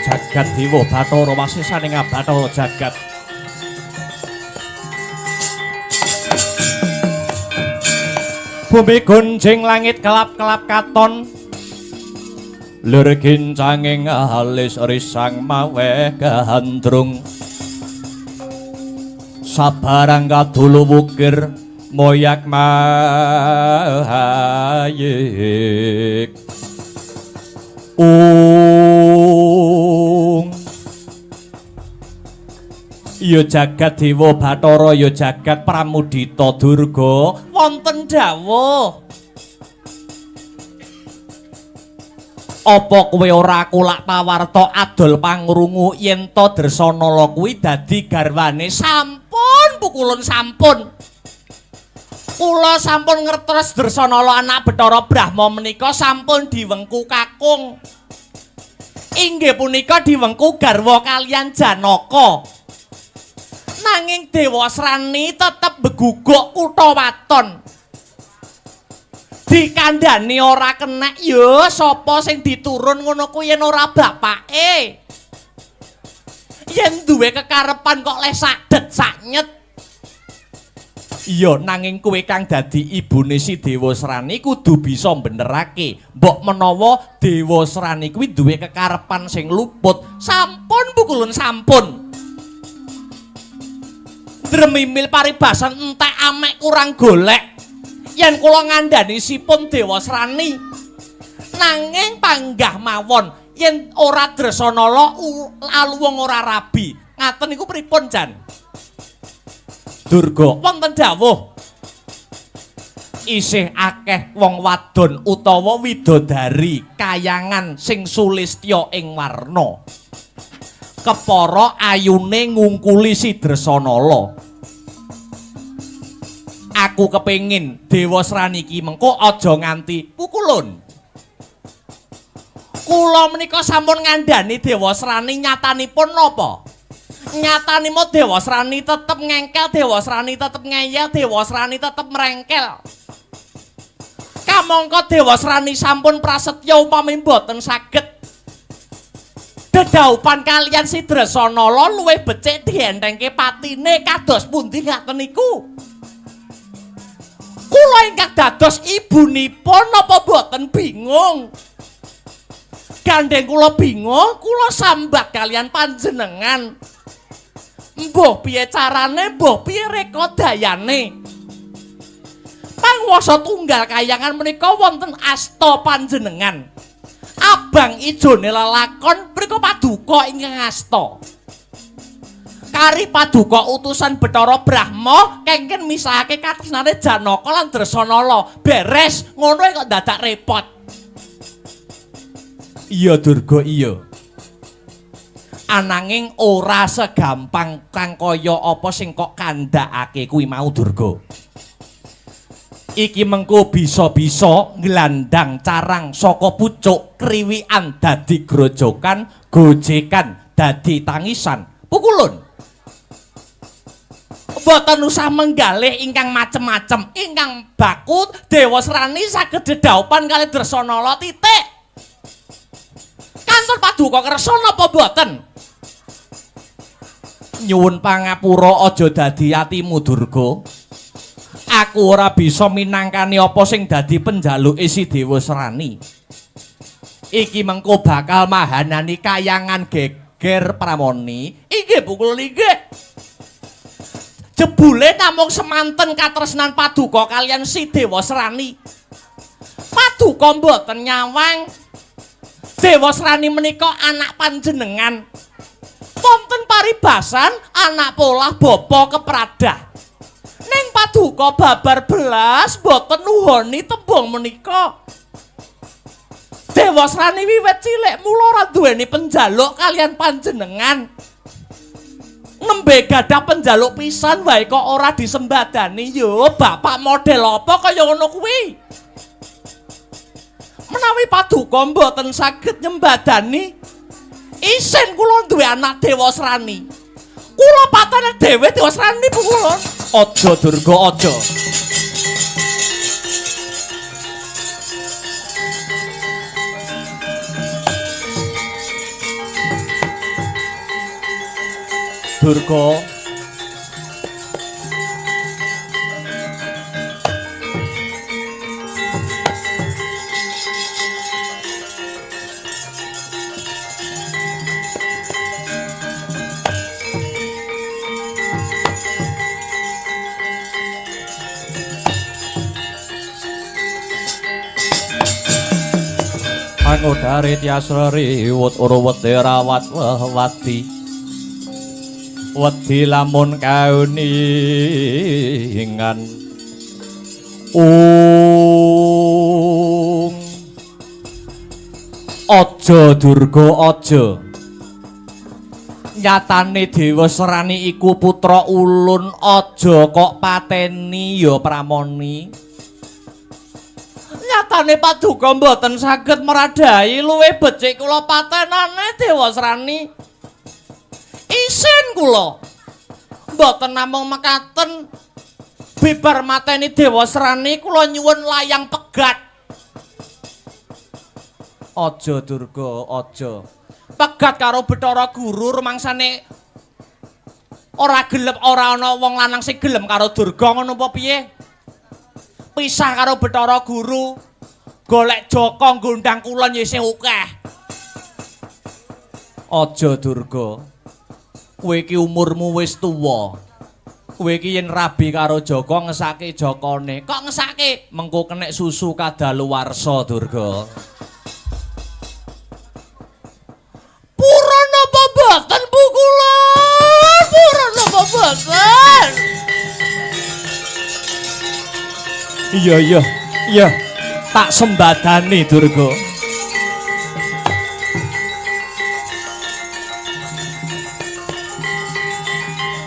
Jagat Dewa Bathara wasisaning Bathara jagat. Bumi gonjing langit kelap-kelap katon. Lir gincanging alis risang maweh gandrung. Sabarang kadulu wukir moyak mahayik. Ung ya jagat Dewa Bathara ya jagat Pramudita Durga wonten dawuh. Apa kowe ora kulak pawarta adol pangrungu yen to Dresanala kuwi dadi garwane? Sampun Pukulun sampun. Kula sampun ngertos Dresanala anak Bathara Brahma menika sampun diwengku kakung. Inggih punika diwengku garwa kaliyan Janaka. Nanging Dewasrani tetep beguguk kutha waton. Dikandhani ora kenek ya sapa sing diturun ngono kuwi yen ora bapake. Yen duwe kekarepan kok leh sadet saknyet. Iya nanging kowe kang dadi ibune si Dewasrani kudu bisa benerake. Mbok menawa Dewasrani kuwi duwe kekarepan sing luput. Sampun Pukulun sampun. Dremimil paribasan entek amek kurang golek. Yen kula ngandhani sipun Dewasrani nanging panggah mawon yen ora Dresanala aluwung ora rabi. Ngaten niku pripun Jan? Durga wonten dawuh isih akeh wong wadon utawa widodari kayangan sing sulistya ing warna. Kepara ayune ngungkuli si Dresanala. Aku kepengin Dewasrani iki mengko aja nganti Pukulun. Kula menika sampun ngandhani Dewasrani nyatanipun napa? Nyatanipun Dewasrani tetep ngengkel, Dewasrani tetep ngeyel, Dewasrani tetep merengkel. Kamangka Dewasrani sampun prasetya upami mboten saged dedhaupan kaliyan si Dresanala luwih becik dientengke patine kados pundi ngaten niku. Kula ingkang dados ibunipun napa mboten bingung? Gandeng kula bingung, kula sambat kaliyan panjenengan. Mbuh piye carane, mbuh piye rekodayane. Panguwasa tunggal kayangan menika wonten asta panjenengan. Abang ijone lelakon mriku paduka ingkang asta. Kari paduka utusan Bathara Brahma kengken misahake katresnane Janaka lan Dresanala. Beres, ngono kok dadak repot. Iya Durga, iya. Ananging ora segampang kang kaya apa sing kok kandhakake kuwi mau Durga. Iki mengko bisa-bisa nglandang carang saka pucuk kriwikan dadi grojokan, gojekan dadi tangisan. Pukulun. Mboten usah menggalih ingkang macem-macem, ingkang baku Dewasrani saged dedhaupan kalih Dresanala titik. Kantor paduka kersa napa mboten? Nyuwun pangapura aja dadi atimu Durga. Aku ora bisa minangkani apa sing dadi penjaluke si Dewasrani. Iki mengko bakal mahanani kayangan geger pramoni. Inggih pukul inggih. Jebule namung semanten katresnan paduka kaliyan si Dewasrani. Paduka mboten nyawang. Dewasrani menika anak panjenengan. Wonten paribasan anak polah bapa kepradah. Ning paduka babar belas mboten nuhoni tembung menika. Dewasrani wiwit cilik mula ora duweni penjaluk kaliyan panjenengan. Nembe gadah penjaluk pisan wae kok ora disembadani. Yo bapak model apa kaya ngono kuwi? Menawi paduka mboten saged nyembadani, isin kula duwe anak Dewasrani. Kula patene dhewe Dewasrani pukulun. Aja Durga, aja. Durga. Angodare tiasa riwut urwete rawat wewati. Wedi lamun kauningan. Ung. Aja Durga, aja. Nyatane Dewasrani iku putra ulun, aja kok pateni ya pramoni. Nyatane paduka mboten saged meradhahi, luwih becik kula patenane Dewasrani. Isin kula. Mboten namung mekaten, bibar mateni Dewasrani kula nyuwun layang pegat. Aja Durga, aja. Pegat karo Bathara Guru rumangsane ora gelem, ora ana wong lanang sing gelem karo Durga ngono apa piye? Pisah karo Bathara Guru, golek Jaka ngundang kulon ya isih akeh. Aja Durga. Kowe iki umurmu wis tuwa. Kowe iki yen rabi karo Jaka ngesake jakane. Kok ngesake? Mengko kenek susu kadaluwarsa Durga. Purun apa mboten pukulan? Purun apa mboten? Iya iya iya, tak sembadani Durga.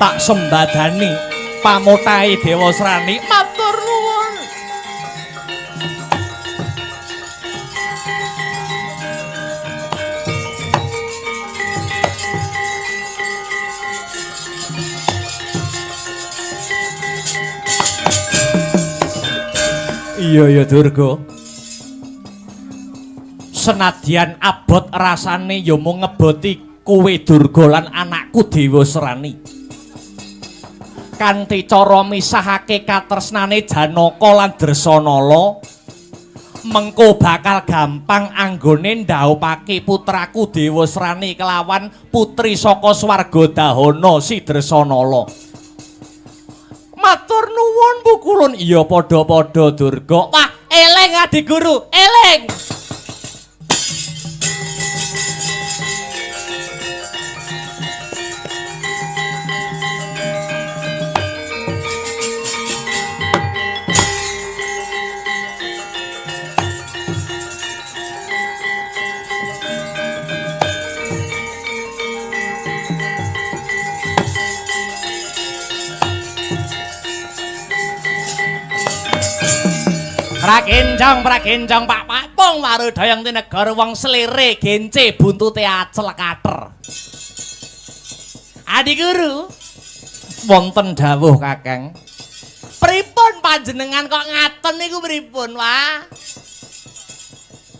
Tak sembadani pamotahe Dewasrani. Matur nuwun. Iya ya Durga. Senadyan abot rasane ya mung ngeboti kowe Durga lan anakku Dewasrani. Kanthi cara misahake katresnane Janaka lan Dresanala, mengko bakal gampang anggone ndhaupake putraku Dewasrani kelawan putri saka swarga Dahana si Dresanala. Matur nuwun pukulun. Iya padha-padha Durga. Wah, eling Adi Guru, eling. Prakencong, prakencong Pak Pakpung warudayang tinegara wong slere gence buntute acel kater. Adi guru, wonten dawuh Kakang. Pripun panjenengan kok ngaten niku pripun, Wah?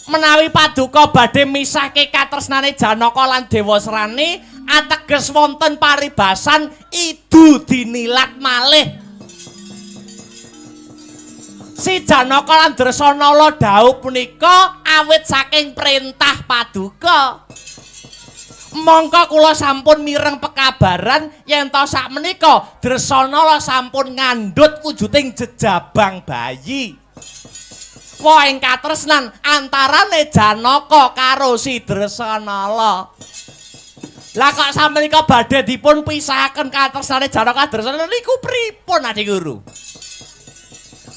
Menawi paduka badhe misahke katresnane Janaka lan Dewasrani, ateges wonten paribasan idu dinilat malih. Si Janaka lan Dresanala dhaup punika awit saking perintah paduka. Mongko kula sampun mireng pekabaran yen to sakmenika Dresanala sampun ngandhut wujuding jejabang bayi. Wah ing katresnan antarane Janaka karo si Dresanala. Lah kok sakmenika badhe dipun pisahaken katresnane Janaka Dresanala niku pripun Adi Guru?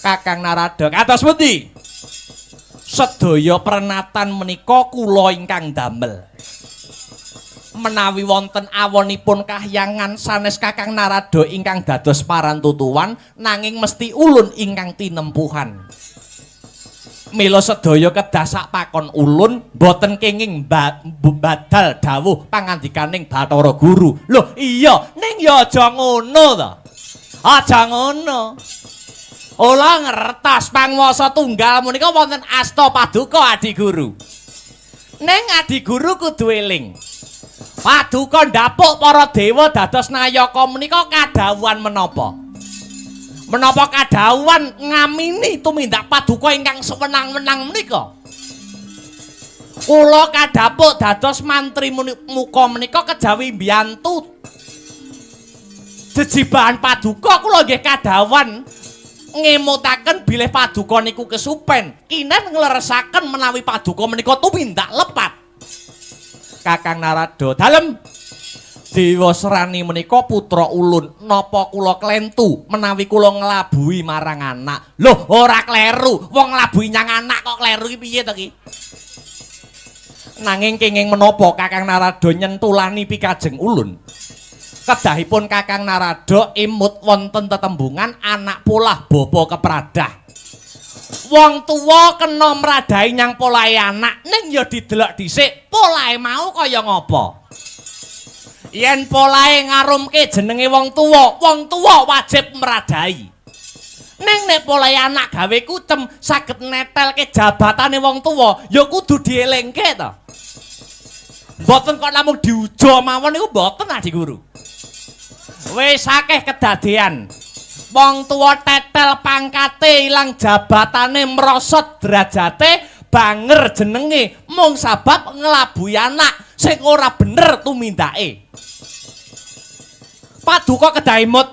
Kakang Narada, kados pundi? Sedaya prenatan menika kula ingkang damel. Menawi wonten awonipun kahyangan sanes Kakang Narada ingkang dados parantutuwan, nanging mesti ulun ingkang tinempuhan. Mila sedaya kedah sak pakon ulun boten kenging badal dawuh pangandikaning Bathara Guru. Lho iya, ning ya aja ngono to. Aja ngono. Ola ngertos panguwasa tunggal menika wonten asta paduka Adi Guru. Ning Adi Guru kudu eling. Paduka ndapuk para dewa dados nayaka menika kadhawuhan menapa? Menapa kadhawuhan ngamini tumindak paduka ingkang sewenang-wenang menika? Kula kadhapuk dados mantri muka menika kejawi mbiyantu jejibahan paduka kula nggih kadhawuhan ngemutaken bilih paduka niku kesupen, kinen ngleresaken menawi paduka menika tumindak lepat. Kakang Narada, dalem Dewasrani menika putra ulun, napa kula klentu menawi kula nglabuhi marang anak? Loh, ora kleru, wong nglabuhi nyang anak kok kleru iki piye to ki? Nanging kenging menapa Kakang Narada nyentulani pikajeng ulun? Kedahipun Kakang Narada emut wonten tetembungan anak polah bapa kepradah. Wong tuwa kena mradahi nyang polahe anak, ning ya didelok dhisik polahe mau kaya ngapa. Yen polahe ngarumke jenenge wong tuwa wajib mradahi. Ning nek polahe anak gawe kucem saged netelke jabatane wong tuwa, ya kudu dielingke to. Mboten kok namung diujo mawon niku mboten Adi Guru. Wis akeh kedadean wong tuwa tetel pangkate ilang jabatane merosot derajate banger jenenge mung sabab nglabuhi anak sing ora bener tumindake. Paduka kedah emut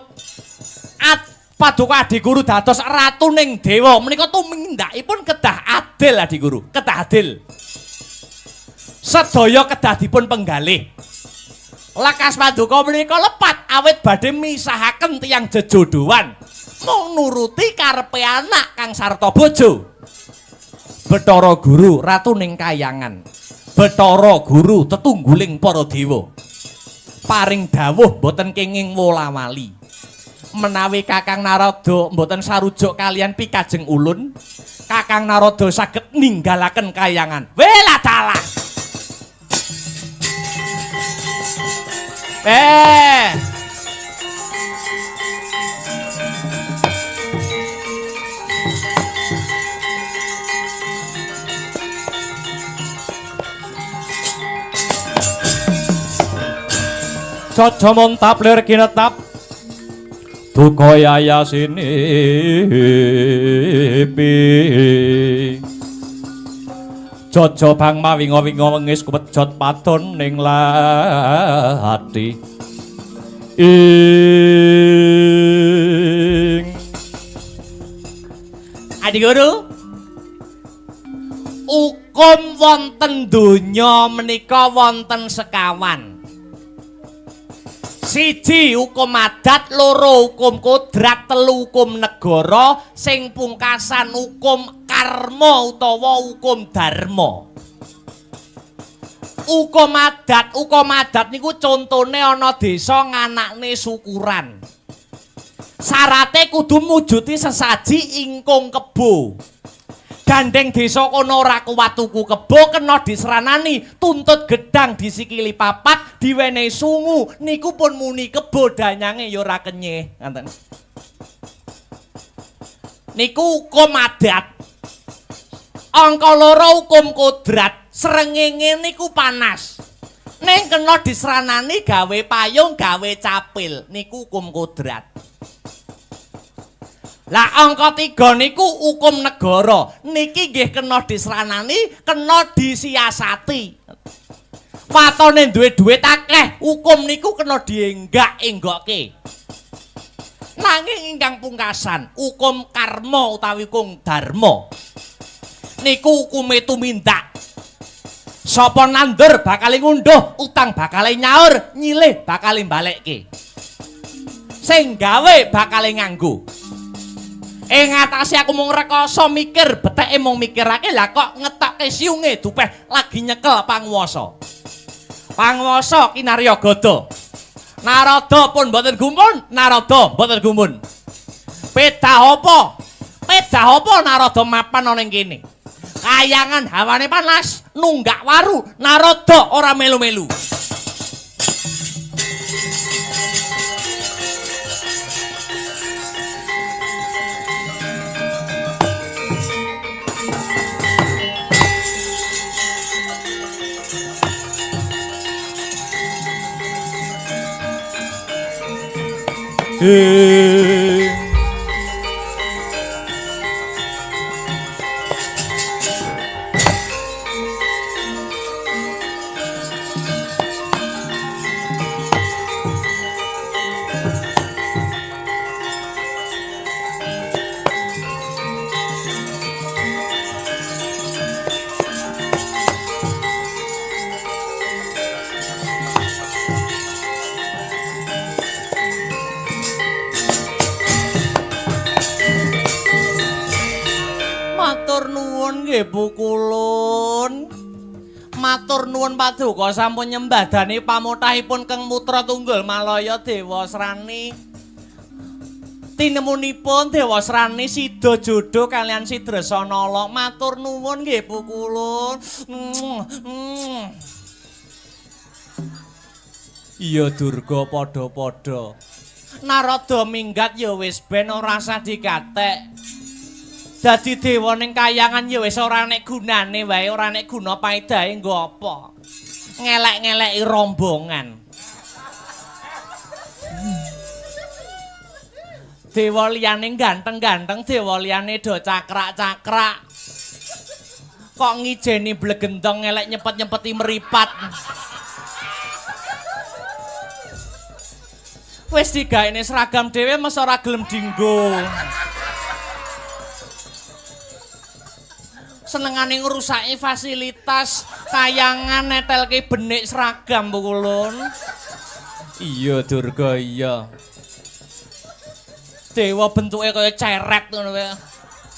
paduka Adi Guru dados ratuning dewa menika tumindakipun kedah adil Adi Guru, kedah adil. Sedaya kedah dipun penggalih. Lekas paduka menika lepat awit badhe misahaken tiyang jejodohan mung nuruti karepe anak kang sarta bojo. Bathara Guru ratuning kayangan, Bathara Guru tetungguling para dewa, paring dawuh boten kenging wola-wali. Menawi Kakang Narada mboten sarujuk kalian pikajeng ulun, Kakang Narada saged ninggalaken kayangan. Welah dalah. Caca montap lir kinetap duka yayasini pi. Jaja bang mawinga-winga wengis kumejot padon ning lathi. Ing Adi Guru, ukum wonten donya menika wonten sekawan. Siji hukum adat, loro hukum kodrat, telu hukum negara, sing pungkasan hukum karma utawa hukum dharma. Hukum adat niku contone ana desa nganakne syukuran. Syarate kudu mujuti sesaji ingkung kebo. Gandeng desa kono ora kuwat tuku kebo kena disranani, tuntut gedang disikili papat, diwenehi sungu, niku pun muni kebo danyange ya ora kenyih. Ngoten. Niku hukum adat. Angka loro hukum kodrat, srengenge niku panas. Ning kena disranani gawe payung, gawe capil, niku hukum kodrat. Lah angka 3 niku hukum negara. Niki nggih kena disranani, kena disiasati. Watone duwe dhuwit akeh, hukum niku kena dienggak-enggokke. Nanging ingkang pungkasan, hukum karma utawi hukum dharma. Niku hukume tumindak. Sapa nandur bakal ngunduh, utang bakal nyaur, nyilih bakal mbalekke. Sing gawe bakal nganggo. Ing atase aku mung rekoso mikir, beteke mung mikirake lah kok ngetokke siunge dupeh lagi nyekel panguwasa. Panguwasa kinarya gada. Narada pun mboten gumun, Narada mboten gumun. Pedah apa? Pedah apa Narada mapan ana ing kene? Kayangan hawane panas, nunggak waru, Narada ora melu-melu. Matur nuwun nggih Bu Kulun. Matur nuwun paduka sampun nyembadani pamotahipun Keng Putra Tunggul Malaya Dewasrani. Tinemunipun Dewasrani sida jodho kaliyan si Dresanala. Matur nuwun nggih Bu Kulun. Iya Durga padha-padha. Narada minggat ya wis ben ora usah dikatek. Dadi dewa ning kayangan ya wis ora nek gunane wae, ora nek guna paedahe nggo apa. Ngelek-ngeleki rombongan. Dewa liyane ganteng-ganteng, dewa liyane do cakrak-cakrak. Kok ngijeni blegendong ngelek nyepet-nyepeti meripat. Wis digaene seragam dhewe mesti ora gelem dinggo. Senengane ngrusaki fasilitas kayangan netelke benik seragam Bu Kulun. Iya Durga iya. Dewa bentuke kaya ceret ngono wae.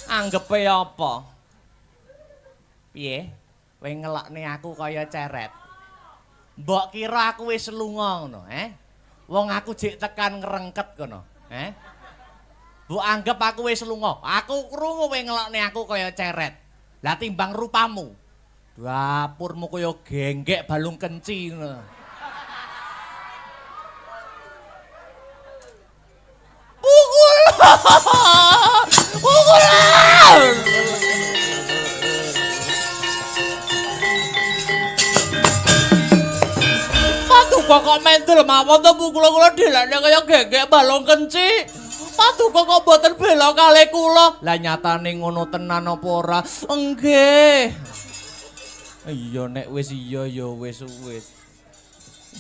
Anggepe apa? Piye? Kowe ngelokne aku kaya ceret. Mbok kira aku wis lunga ngono, eh? Wong aku jek tekan ngrengket kono, eh? Mbok anggep aku wis lunga. Aku krungu kowe ngelokne aku kaya ceret. Lah timbang rupamu. Dapurmu kaya genggek balung kenci ngono. Pukul. Pukul. Paduka kok mendel mawon to pukul kula delane kaya genggek balung kenci. Paduka kok mboten bela kalih kula. Lah nyatane ngono tenan apa ora? Nggih. Iya nek wis iya ya wis wis.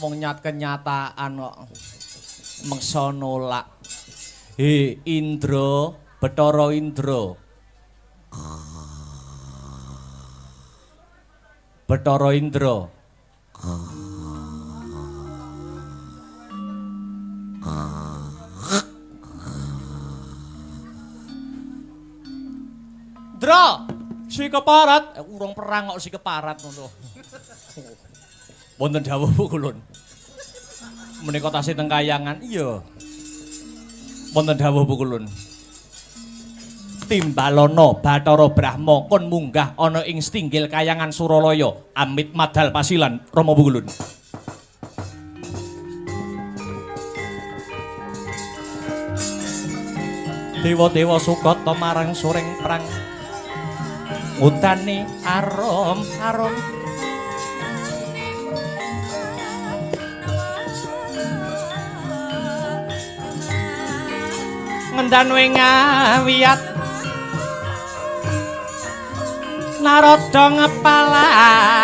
Wong nyat kenyataan kok meksa nolak. He Indra, Bathara Indra. Bathara Indra. Indra, si keparat, urung perang kok si keparat ngono. Wonten dawuh Bu Kulun. Menika tasih teng kayangan. Iya. Wonten dawuh Bu Kulun. Timbalana Bathara Brahma kon munggah ana ing stinggil kayangan Suralaya amit madal pasilan Rama Wulun. Dewa-dewa sukata marang suring prang ngudani arum-arum. Ngendan ing ngawiyat Narada ngepalani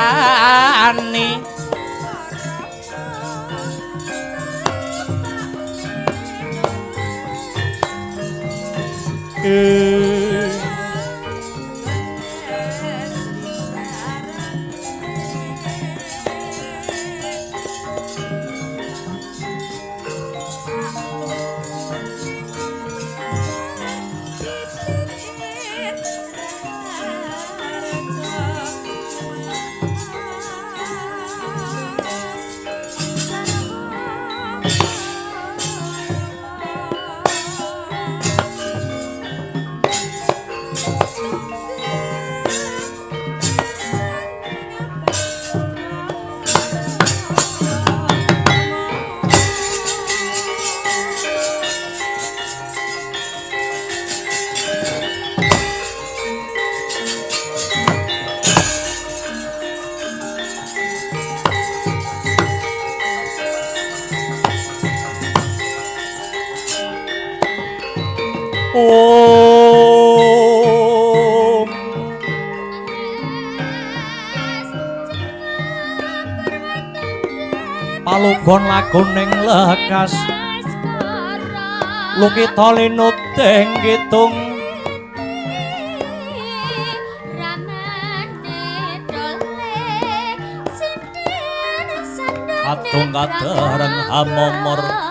Om. Palugon laguning lekas lukita linuting kidung kadung kadereng hamomor.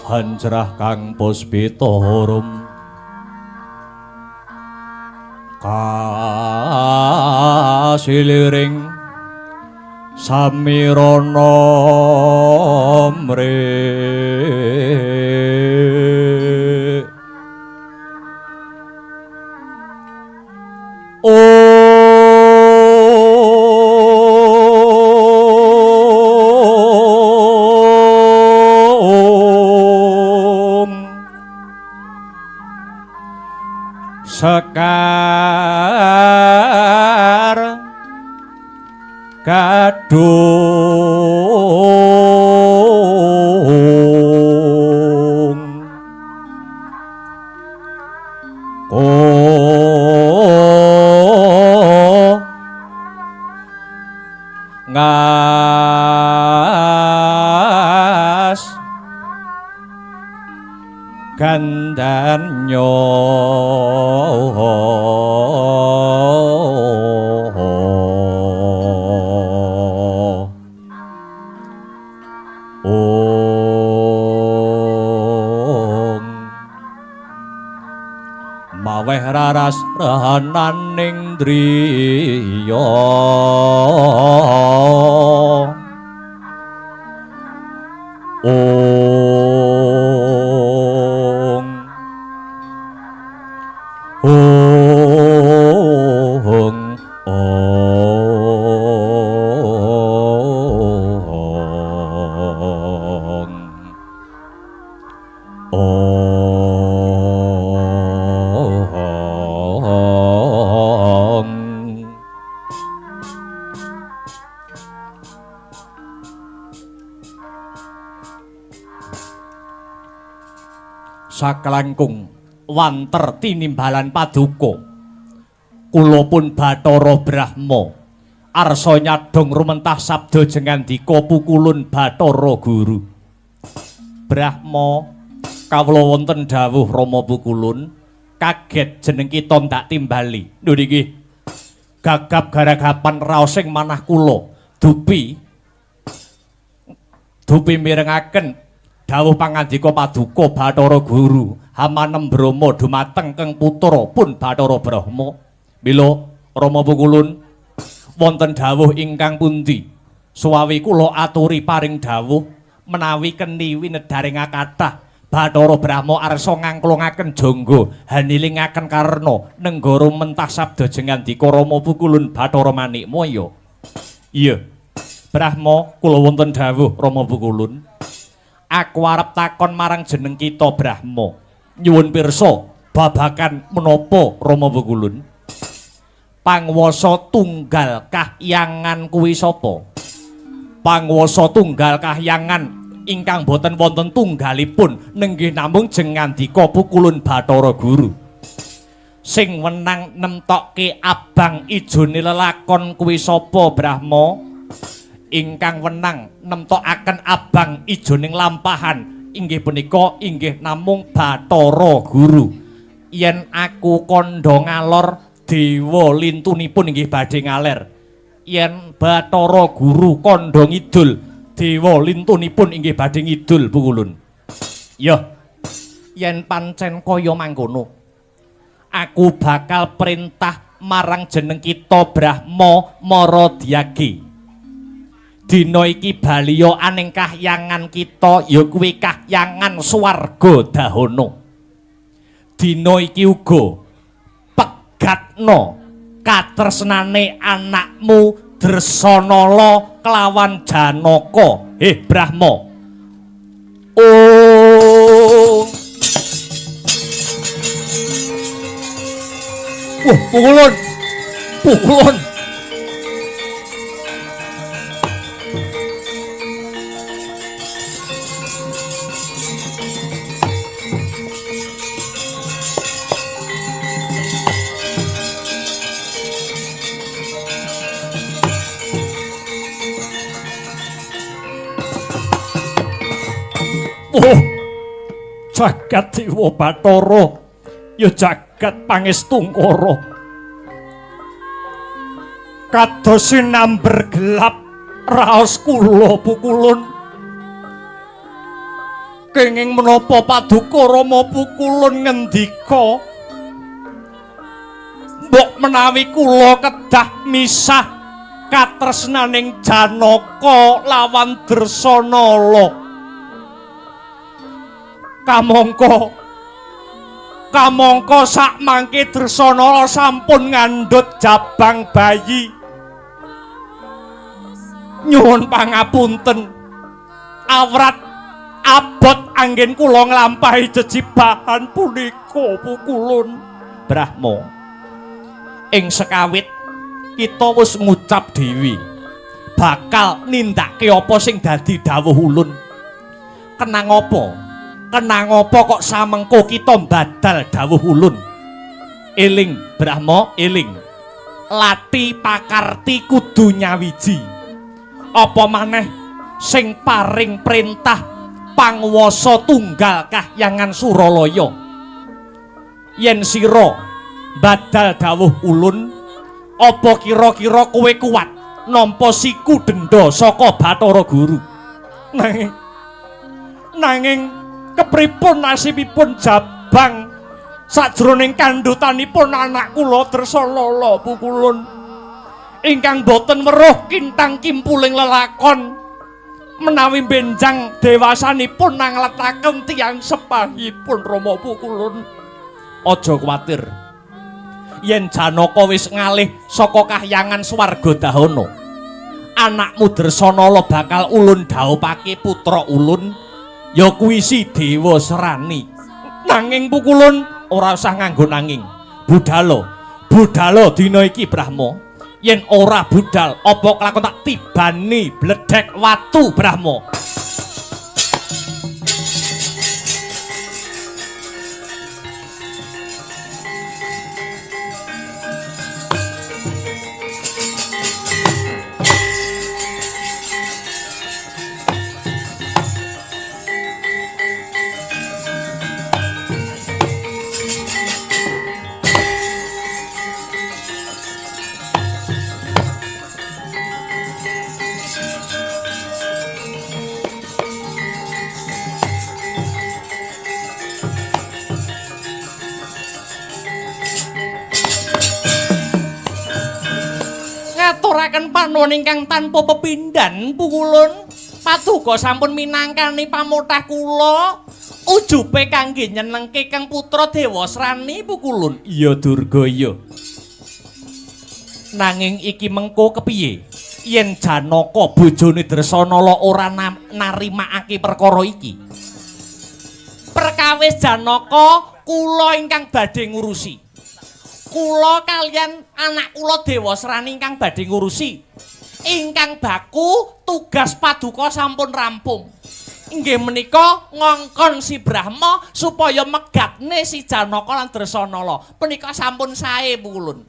Hanjrah kang puspita rum kasiliring samirana mre Sekar Gadung ko ngas gandanyo Om maweh raras renaning driya Om Om Om Om. Saklangkung wanter tinimbalan paduka kula pun Bathara Brahma Arsa nyadong rumentah sabda jengandika Pukulun Bathara Guru. Brahma, kawula wonten dawuh Rama Pukulun, kaget jeneng kita ndak timbali. Lho niki gagap garagapan raosing manah kula dupi dupi mirengaken dawuh pangandika paduka Bathara Guru hamanem Brahma dumateng keng putra pun Bathara Brahma. Mila Rama Pukulun wonten dawuh ingkang pundi? Suwawi kula aturi paring dawuh menawi keni winedharing kathah Bathara Brahma arsa ngangklungaken jangga hanilingaken karna nenggara mentah sabda jengandika Rama Pukulun Bathara Manikmaya. Iya Brahma, kula wonten dawuh Rama Pukulun. Aku arep takon marang jeneng kita Brahma. Nyuwun pirsa babagan menapa Rama Pukulun? Panguwasa tunggal kahyangan kuwi sapa? Panguwasa tunggal kahyangan ingkang boten wonten tunggalipun nenggih namung jengandika Pukulun Bathara Guru. Sing wenang nemtokke abang ijone lelakon kuwi sapa Brahma? Ingkang wenang nemtokaken abang ijoning lampahan inggih punika inggih namung Bathara Guru. Yen aku kandha ngalor, dewa lintunipun inggih badhe ngaler. Yen Bathara Guru kandha ngidul, dewa lintunipun inggih badhe ngidul Pukulun. Ya, yen pancen kaya mangkono, aku bakal perintah marang jeneng kita Brahma Maradyagi. Dina iki baliya aning kahyangan kita ya kuwi kahyangan swarga dahana. Dina iki uga pegatno katresnane anakmu Dresanala kelawan Janaka. Brahma. Oh. Wah, Pukulun. Pukulun. Oh, jagat Dewa Bathara ya jagat pangestungkara. Kados sinamber gelap raos kula Pukulun. Kenging menapa paduka Rama Pukulun ngendika, mbok menawi kula kedah misah katresnaning Janaka lawan Dresanala. Kamangka kamangka sakmangke Dresanala sampun ngandhut jabang bayi. Nyuwun pangapunten, awrat abot anggen kula nglampahi jejibahan punika Pukulun. Brahma, ing sekawit kita wis ngucap dhewe bakal nindakake apa sing dadi dawuh ulun. Kenang apa? Kenang apa kok samengko kita mbadal dawuh ulun? Eling Brahma, eling. Lati pakarti kudu nyawiji. Apa maneh sing paring perintah panguwasa tunggal kahyangan Suralaya. Yen sira mbadal dawuh ulun, apa kira-kira kowe kuat nampa siku denda saka Bathara Guru? Nanging kepripun nasibipun jabang sajroning kandhutanipun anak kula Dresanala Pukulun ingkang boten weruh kintang kimpuling lelakon menawi benjang dewasanipun nangletaken tiyang sepahipun Rama Pukulun. Aja kuwatir, yen Janaka wis ngalih saka kahyangan swarga dahana, anakmu Dresanala bakal ulun dhaupake putra ulun ya kuwi si Dewa Serani. Nanging Pukulun ora usah nganggo nanging. Budalo, budalo dina iki Brahma. Yen ora budal apa kelakon tak tibani bledhek watu Brahma. Ngaturaken panuwun ingkang tanpa pepindhan pukulun. Paduka sampun minangkani pamothah kula ujube kangge nyenengke Kang Putra Dewasrani pukulun. Iya Durga iya. Nanging iki mengko kepiye yen Janaka bojone Dresanala ora narimakake perkara iki? Perkawis Janaka kula ingkang badhe ngurusi. Kula kaliyan anak kula Dewasrani ingkang badhe ngurusi. Ingkang baku tugas paduka sampun rampung. Inggih menika ngongkon si Brahma supaya megatne si Janaka lan Dresanala. Punika sampun sae pukulun.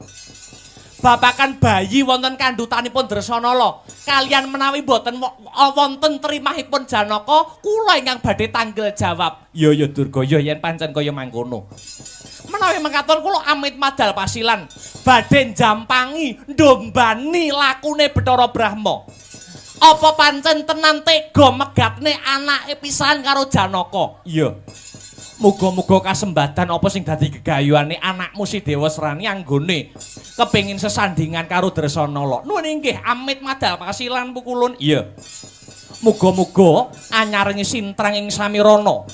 Babakan bayi wonten kandhutanipun Dresanala kaliyan menawi boten wonten trimahipun Janaka, kula ingkang badhe tanggel jawab. Ya ya Durga, ya yen pancen kaya mangkono. Menawi mekaten kula amit madal pasilan badhe njampangi ndombani lakune Bathara Brahma. Apa pancen tenan tega megatne anake pisan karo Janaka? Iya. Muga-muga kasembadan apa sing dadi gegayuhane anakmu si Dewasrani anggone kepengin sesandingan karo Dresanala. Nuwun inggih amit madal pasilan pukulun. Iya. Muga-muga anyaringi sintrang ing samirana.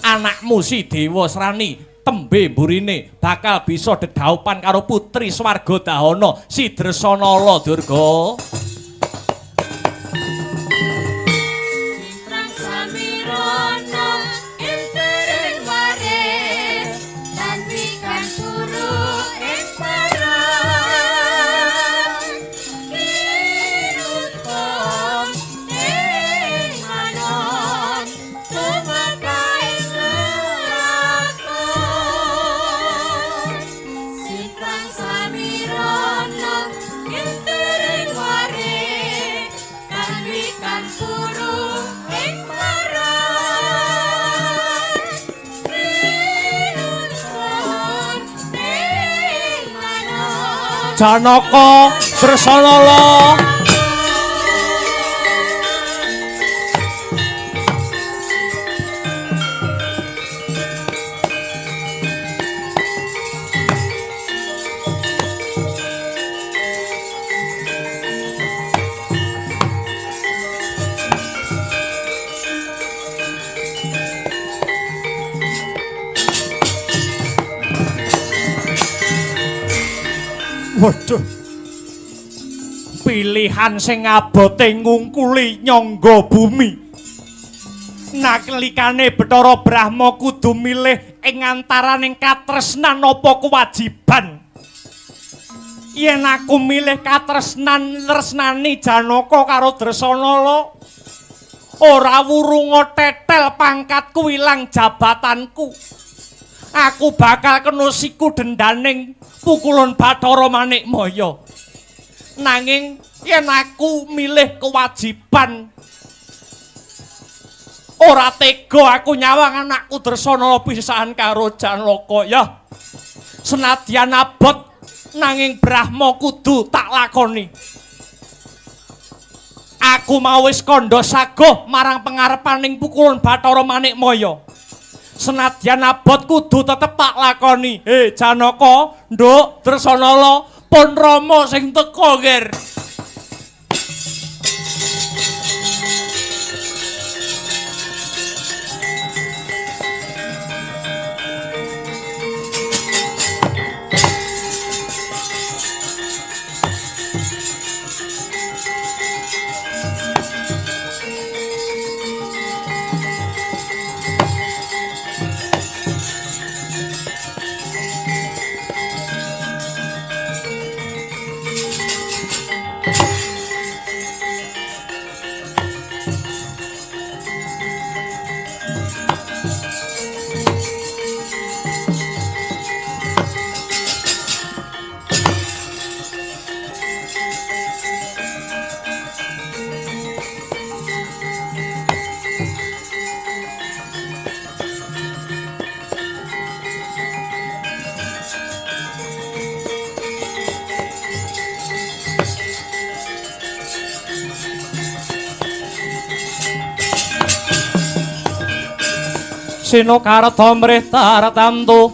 Anakmu si Dewasrani tembe mburine bakal bisa dedhaupan karo putri swarga dahana si Dresanala Durga. Sintrang samirana entering waris lan wikan turu ing paran pinutung ing manon tumekaing lakon. Sintrang samirana entering waris lan wikan turu ing paran pinutung ing manon. Janaka Dresanala. Waduh. Pilihan sing abote ngungkuli nyangga bumi. Nalikane Bathara Brahma kudu milih ing antaraning katresnan apa kewajiban. Yen aku milih katresnan tresnani Janaka karo Dresanala, ora wurunga tetel pangkatku ilang jabatanku. Aku bakal kena siku dendaning pukulun Bathara Manikmaya. Nanging yen aku milih kewajiban, ora tega aku nyawang anakku Dresanala pisahan karo Janaka. Ya, senadyan abot nanging Brahma kudu tak lakoni. Aku mau wis kandha saguh marang pengarepaning pukulun Bathara Manikmaya. Senadyan abot kudu tetep tak lakoni. He Janaka, Nduk Dresanala, pun Rama sing teka, Ger. Sinokarta mrih tartamtu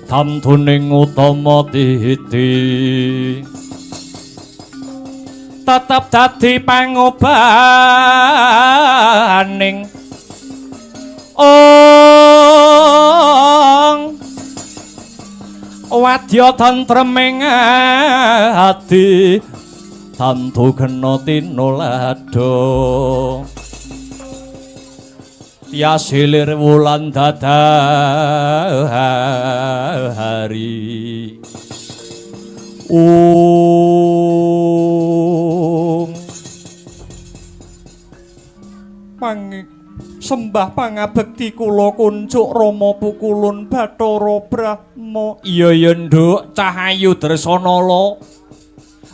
tamtuning utama titi Tetep dadi pangobaning ong wadya tentreming ati tantu kena tinuladha tiasilir wulan dadahari. Ung pangi sembah pangabekti kula kuncuk Rama Pukulun Bathara Brahma. Iya ya nduk, Cahayu Dresanala.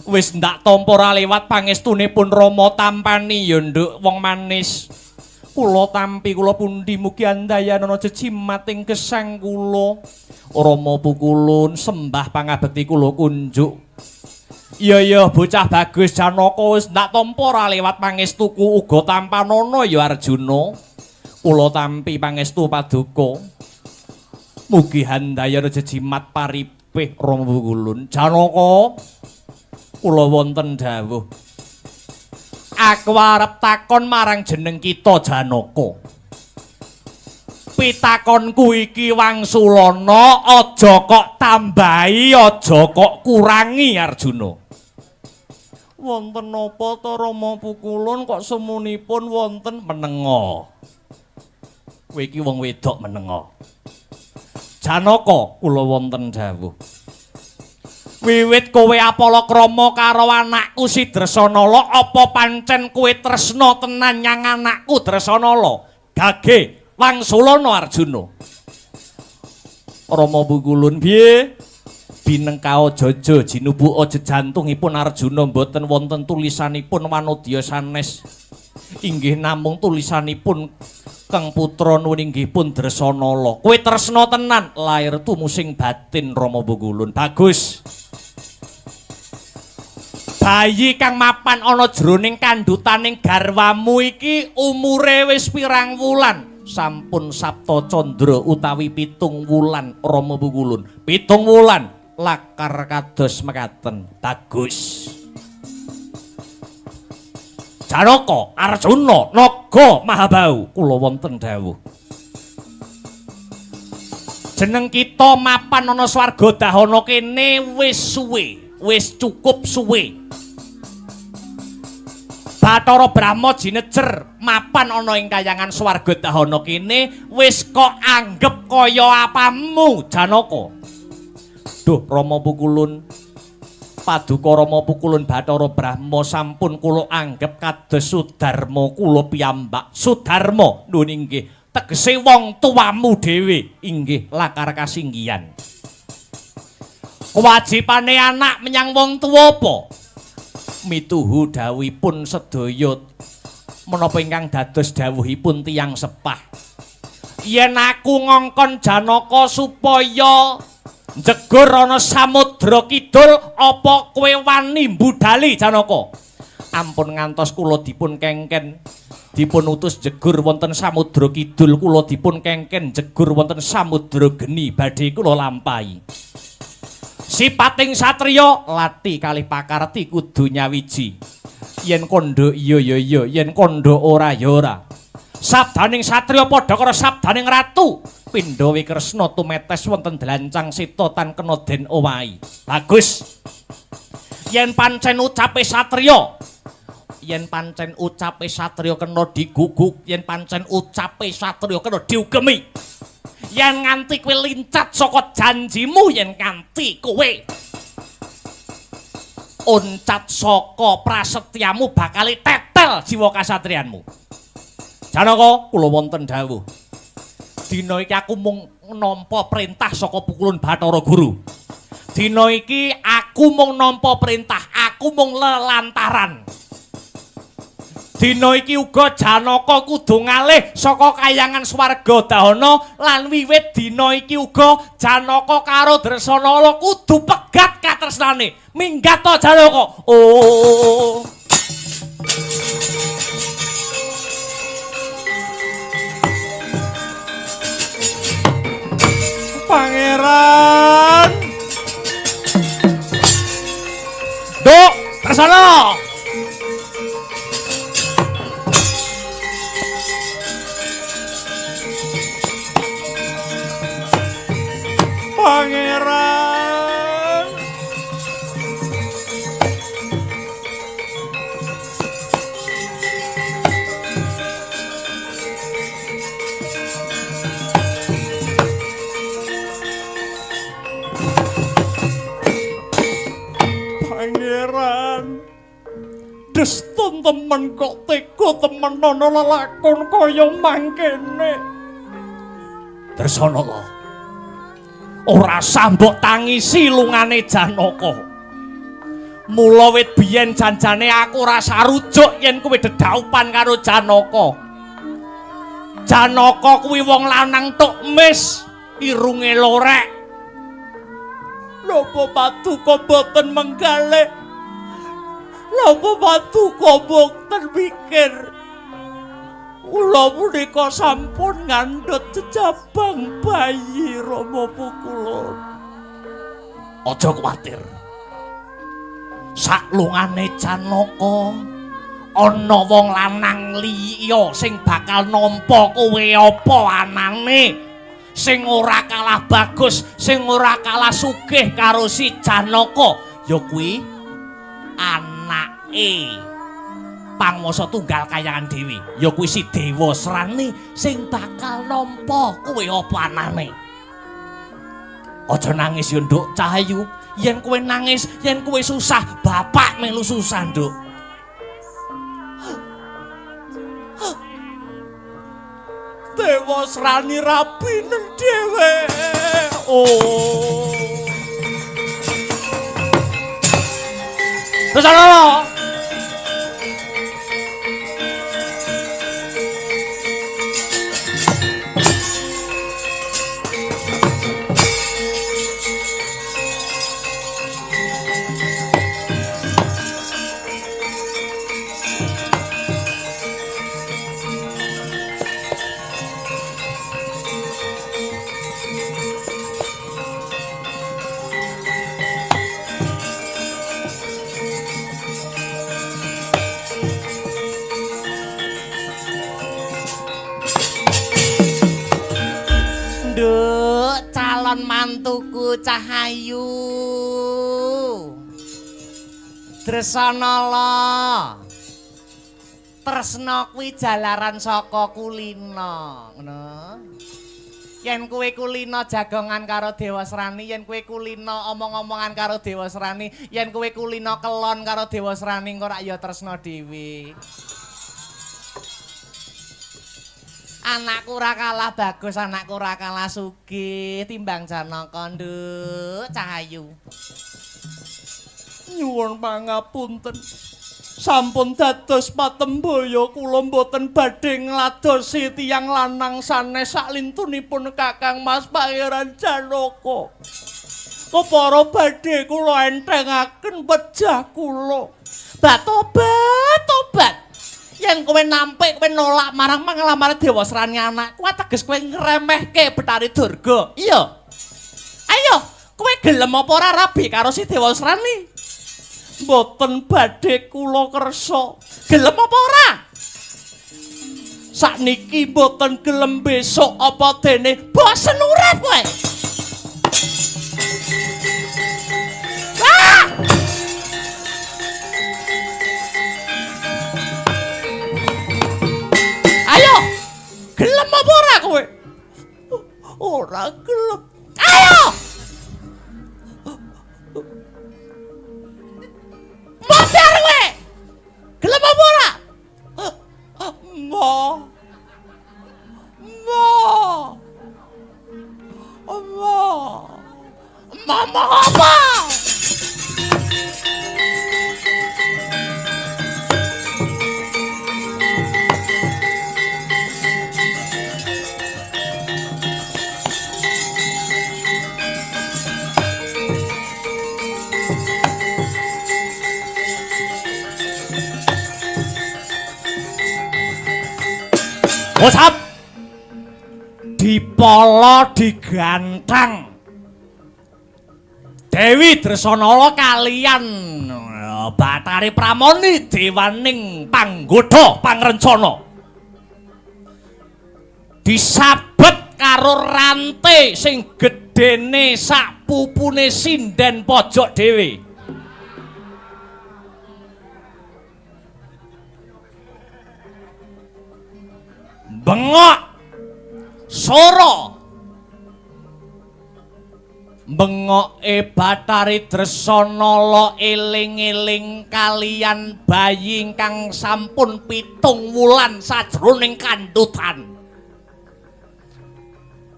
Wis ndak tampa ora lewat pangestunipun Rama tampani ya nduk wong manis. Kula tampi kula pundi mugi andayanana jejimat ing gesang kula. Rama Pukulun sembah pangabekti kula kunjuk. Iya ya bocah bagus Janaka wis ndak tampa ora lewat pangestuku uga tampanana ya Arjuna. Kula tampi pangestu paduka. Mugi handayana jejimat paripih Rama Pukulun. Janaka kula wonten dawuh. Aku arep takon marang jeneng kita Janaka. Pitakonku iki wangsulana aja kok tambahi, aja kok kurangi Arjuna. Wonten napa ta Rama Pukulun kok semunipun wonten menenga? Kowe iki wong wedok menenga. Janaka kula wonten dawuh. Wiwit kowe apalakrama karo anakku si Dresanala, apa pancen kowe tresna tenan nyang anakku Dresanala? Gage wangsulana Arjuna. Rama Pukulun piye? Binengkao jaja jinubuka jejantungipun Arjuna mboten wonten tulisanipun manodya sanes. Inggih namung tulisanipun Kang putra nuwun inggih pun Dresanala. Kowe tresna tenan lair tumusing batin Rama Pukulun. Bagus. Bayi kang mapan ana jroning kandhutaning garwamu iki umure wis pirang wulan? Sampun Sapta Candra utawi 7 wulan Rama Pukulun. 7 wulan lakar kados mekaten. Bagus. Janaka, Arjuna, Naga Mahabau kula wonten dawuh. Jeneng kita mapan ana swarga dahana kene wis suwe, wis cukup suwe. Bathara Brahma jinejer mapan ana ing kayangan swarga dahana kene wis kok anggep kaya apamu Janaka. Duh Rama Pukulun, paduka Rama Pukulun Bathara Brahma sampun kula anggep kados Sudarma kula piyambak. Sudarma nuwun inggih tegese wong tuamu dhewe inggih lakar kasinggihan. Kewajibane anak menyang wong tuwa apa? Mituhu dawuhipun sedaya menapa ingkang dados dawuhipun tiyang sepah. Yen aku ngongkon Janaka supaya njegur ana samudra kidul, apa kowe wani mbudali Janaka? Ampun ngantos kula dipun kengken dipun utus njegur wonten samudra kidul, kula dipun kengken njegur wonten samudra geni badhe kula lampahi. Sipating satriya lati kalih pakarti kudu nyawiji. Yen kandha iya ya iya, yen kandha ora ya ora. Sabdaning satriya padha karo sabdaning ratu. Pindha Wikresna tumetes wonten dlancang sita tan kena den owahi. Bagus. Yen pancen ucape satriya, yen pancen ucape satriya kena diguguk, yen pancen ucape satriya kena diugemi. Yen nganti kowe lincat saka janjimu, yen nganti kowe oncat saka prasetyamu bakal tetel jiwa kasatriyanmu. Janaka kula wonten dawuh. Dina iki aku mung nampa perintah saka Pukulun Bathara Guru. Dina iki aku mung nampa perintah, aku mung lelantaran. Dina iki uga Janaka kudu ngalih saka kayangan swarga dahana lan wiwit dina iki uga Janaka karo Dresanala kudu pegat katresnane. Minggat to Janaka. Oh. Pangeran. Duk, Dresanala. Pangeran, destun temen kok tega temen ana lelakon kaya mangkene. Dresanala, ora sah mbok tangisi lungane Janaka. Mula wit biyen janjane aku ora sarujuk yen kowe dedhaupan karo Janaka. Janaka kuwi wong lanang tok mis, irunge lorek. Napa paduka mboten menggalih? Napa paduka mboten mikir? Kula punika sampun ngandhut jejabang bayi Rama Pukulun. Aja kuwatir. Saklungane Janaka ana wong lanang liya sing bakal nampa kowe apa anane, sing ora kalah bagus, sing ora kalah sugih karo si Janaka, ya kuwi anake panguwasa tunggal kayangan dewi, ya kuwi si Dewasrani sing bakal nampa kowe apa anane. Aja nangis ya Nduk Cahayu. Yen kowe nangis, yen kowe susah, bapak melu susah, Nduk. Dewasrani rabinen dhewe. Oh. Terus calon mantuku Cahayu. Dresanala. Tresna kuwi jalaran saka kulina, ngono. Yen kowe kulina jagongan karo Dewasrani, yen kowe kulina omong-omongan karo Dewasrani, yen kowe kulina kelon karo Dewasrani, engko rak ya tresna dhewe. Anakku ora kalah bagus, anakku ora kalah sugih timbang Janaka, Nduk Cahayu. Nyuwun pangapunten. Sampun dados patembaya kula mboten badhe ngladosi tiyang lanang sanes saklintunipun Kakang Mas Pangeran Janaka. Kepara badhe kula entengaken pejah kula. Batobat, tobat. Yen kowe nampik, kowe nolak marang manglamare Dewasrani anakku, ateges kowe ngremehke Betari Durga. Iya. Ayo, kowe gelem apa ora rabi karo si Dewasrani? Mboten badhe kula kersa. Gelem apa ora? Sakniki mboten gelem, besok apa dene bosen urip kowe. Ah! Ayo, gelem apa ora kowe? Ora gelem. Ayo! Modar kowe. Gelem apa ora? Mo. Mo. Mo. Mama apa? Bosap dipala digantang Dewi Dresanala kalian Bathari Pramoni dewaning panggodha pangrencana disabet karo rante sing gedene sak pupune sinden pojok dhewe. Bengok soro Bengoke Bathari Dresanala eling-eling kaliyan bayi ingkang sampun 7 wulan sajroning kandhutan.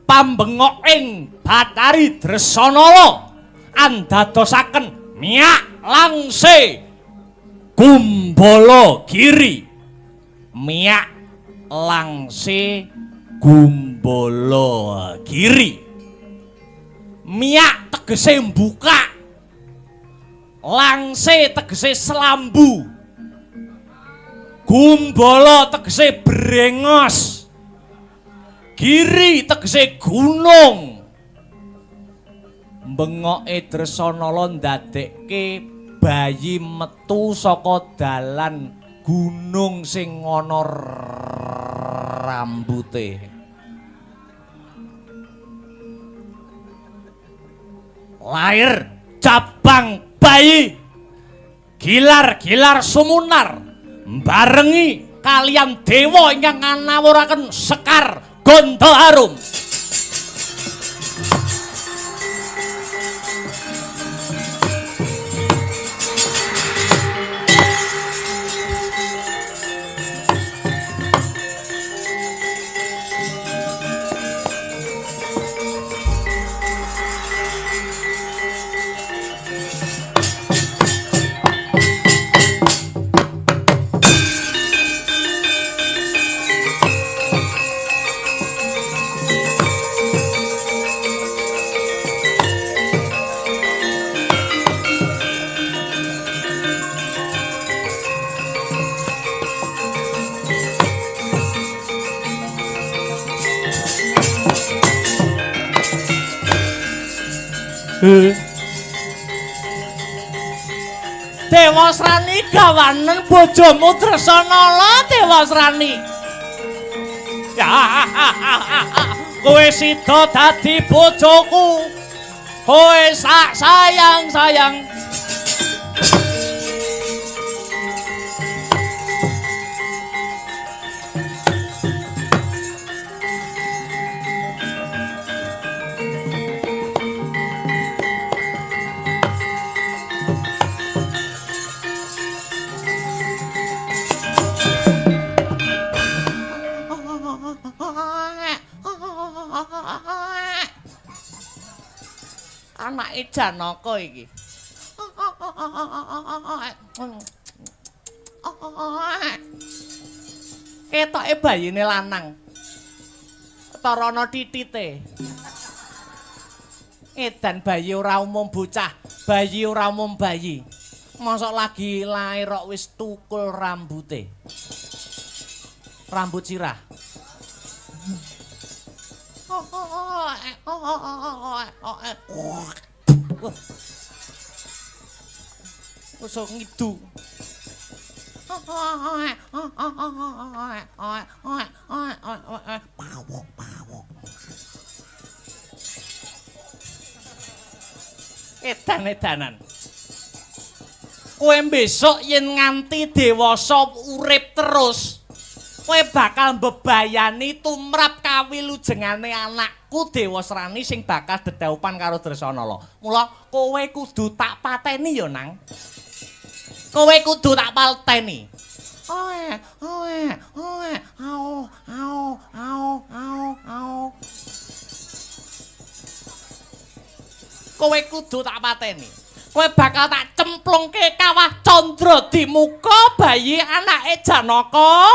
Pambengoking Bathari Dresanala andadosaken miyak langse gumbala giri. Miyak langse gumbala giri. Miyak tegese mbuka, langse tegese selambu, gumbala tegese brengos, giri tegese gunung. Bengoke Dresanala ndadekke bayi metu saka dalan gunung sing ana rambute. Lahir cabang bayi gilar-gilar sumunar barengi kaliyan dewa ingkang nganawuraken sekar ganda arum. Dewasrani gawanen bojomu Dresanala. Dewasrani, kowe sida dadi bojoku, kowe sak sayang-sayang. Anake Janaka iki. Ketoke bayine lanang. Tarana titite. Edan bayi ora umum bocah, bayi ora umum bayi. Mosok lagi lair kok wis tukul rambute. Rambut sirah. Usuk ngidu. Edan-edanan. Kowe besok yen nganti dewasa urip terus, kowe bakal mbebayani tumrap kawilujengane anakku Dewasrani sing bakal dedhaupan karo Dresanala. Mula kowe kudu tak pateni ya, Nang. Kowe kudu tak pateni. Oe, oe, oe, au, au, au, au, au. Kowe kudu tak pateni. Kowe bakal tak cemplungke kawah Candra di muka bayi anake Janaka.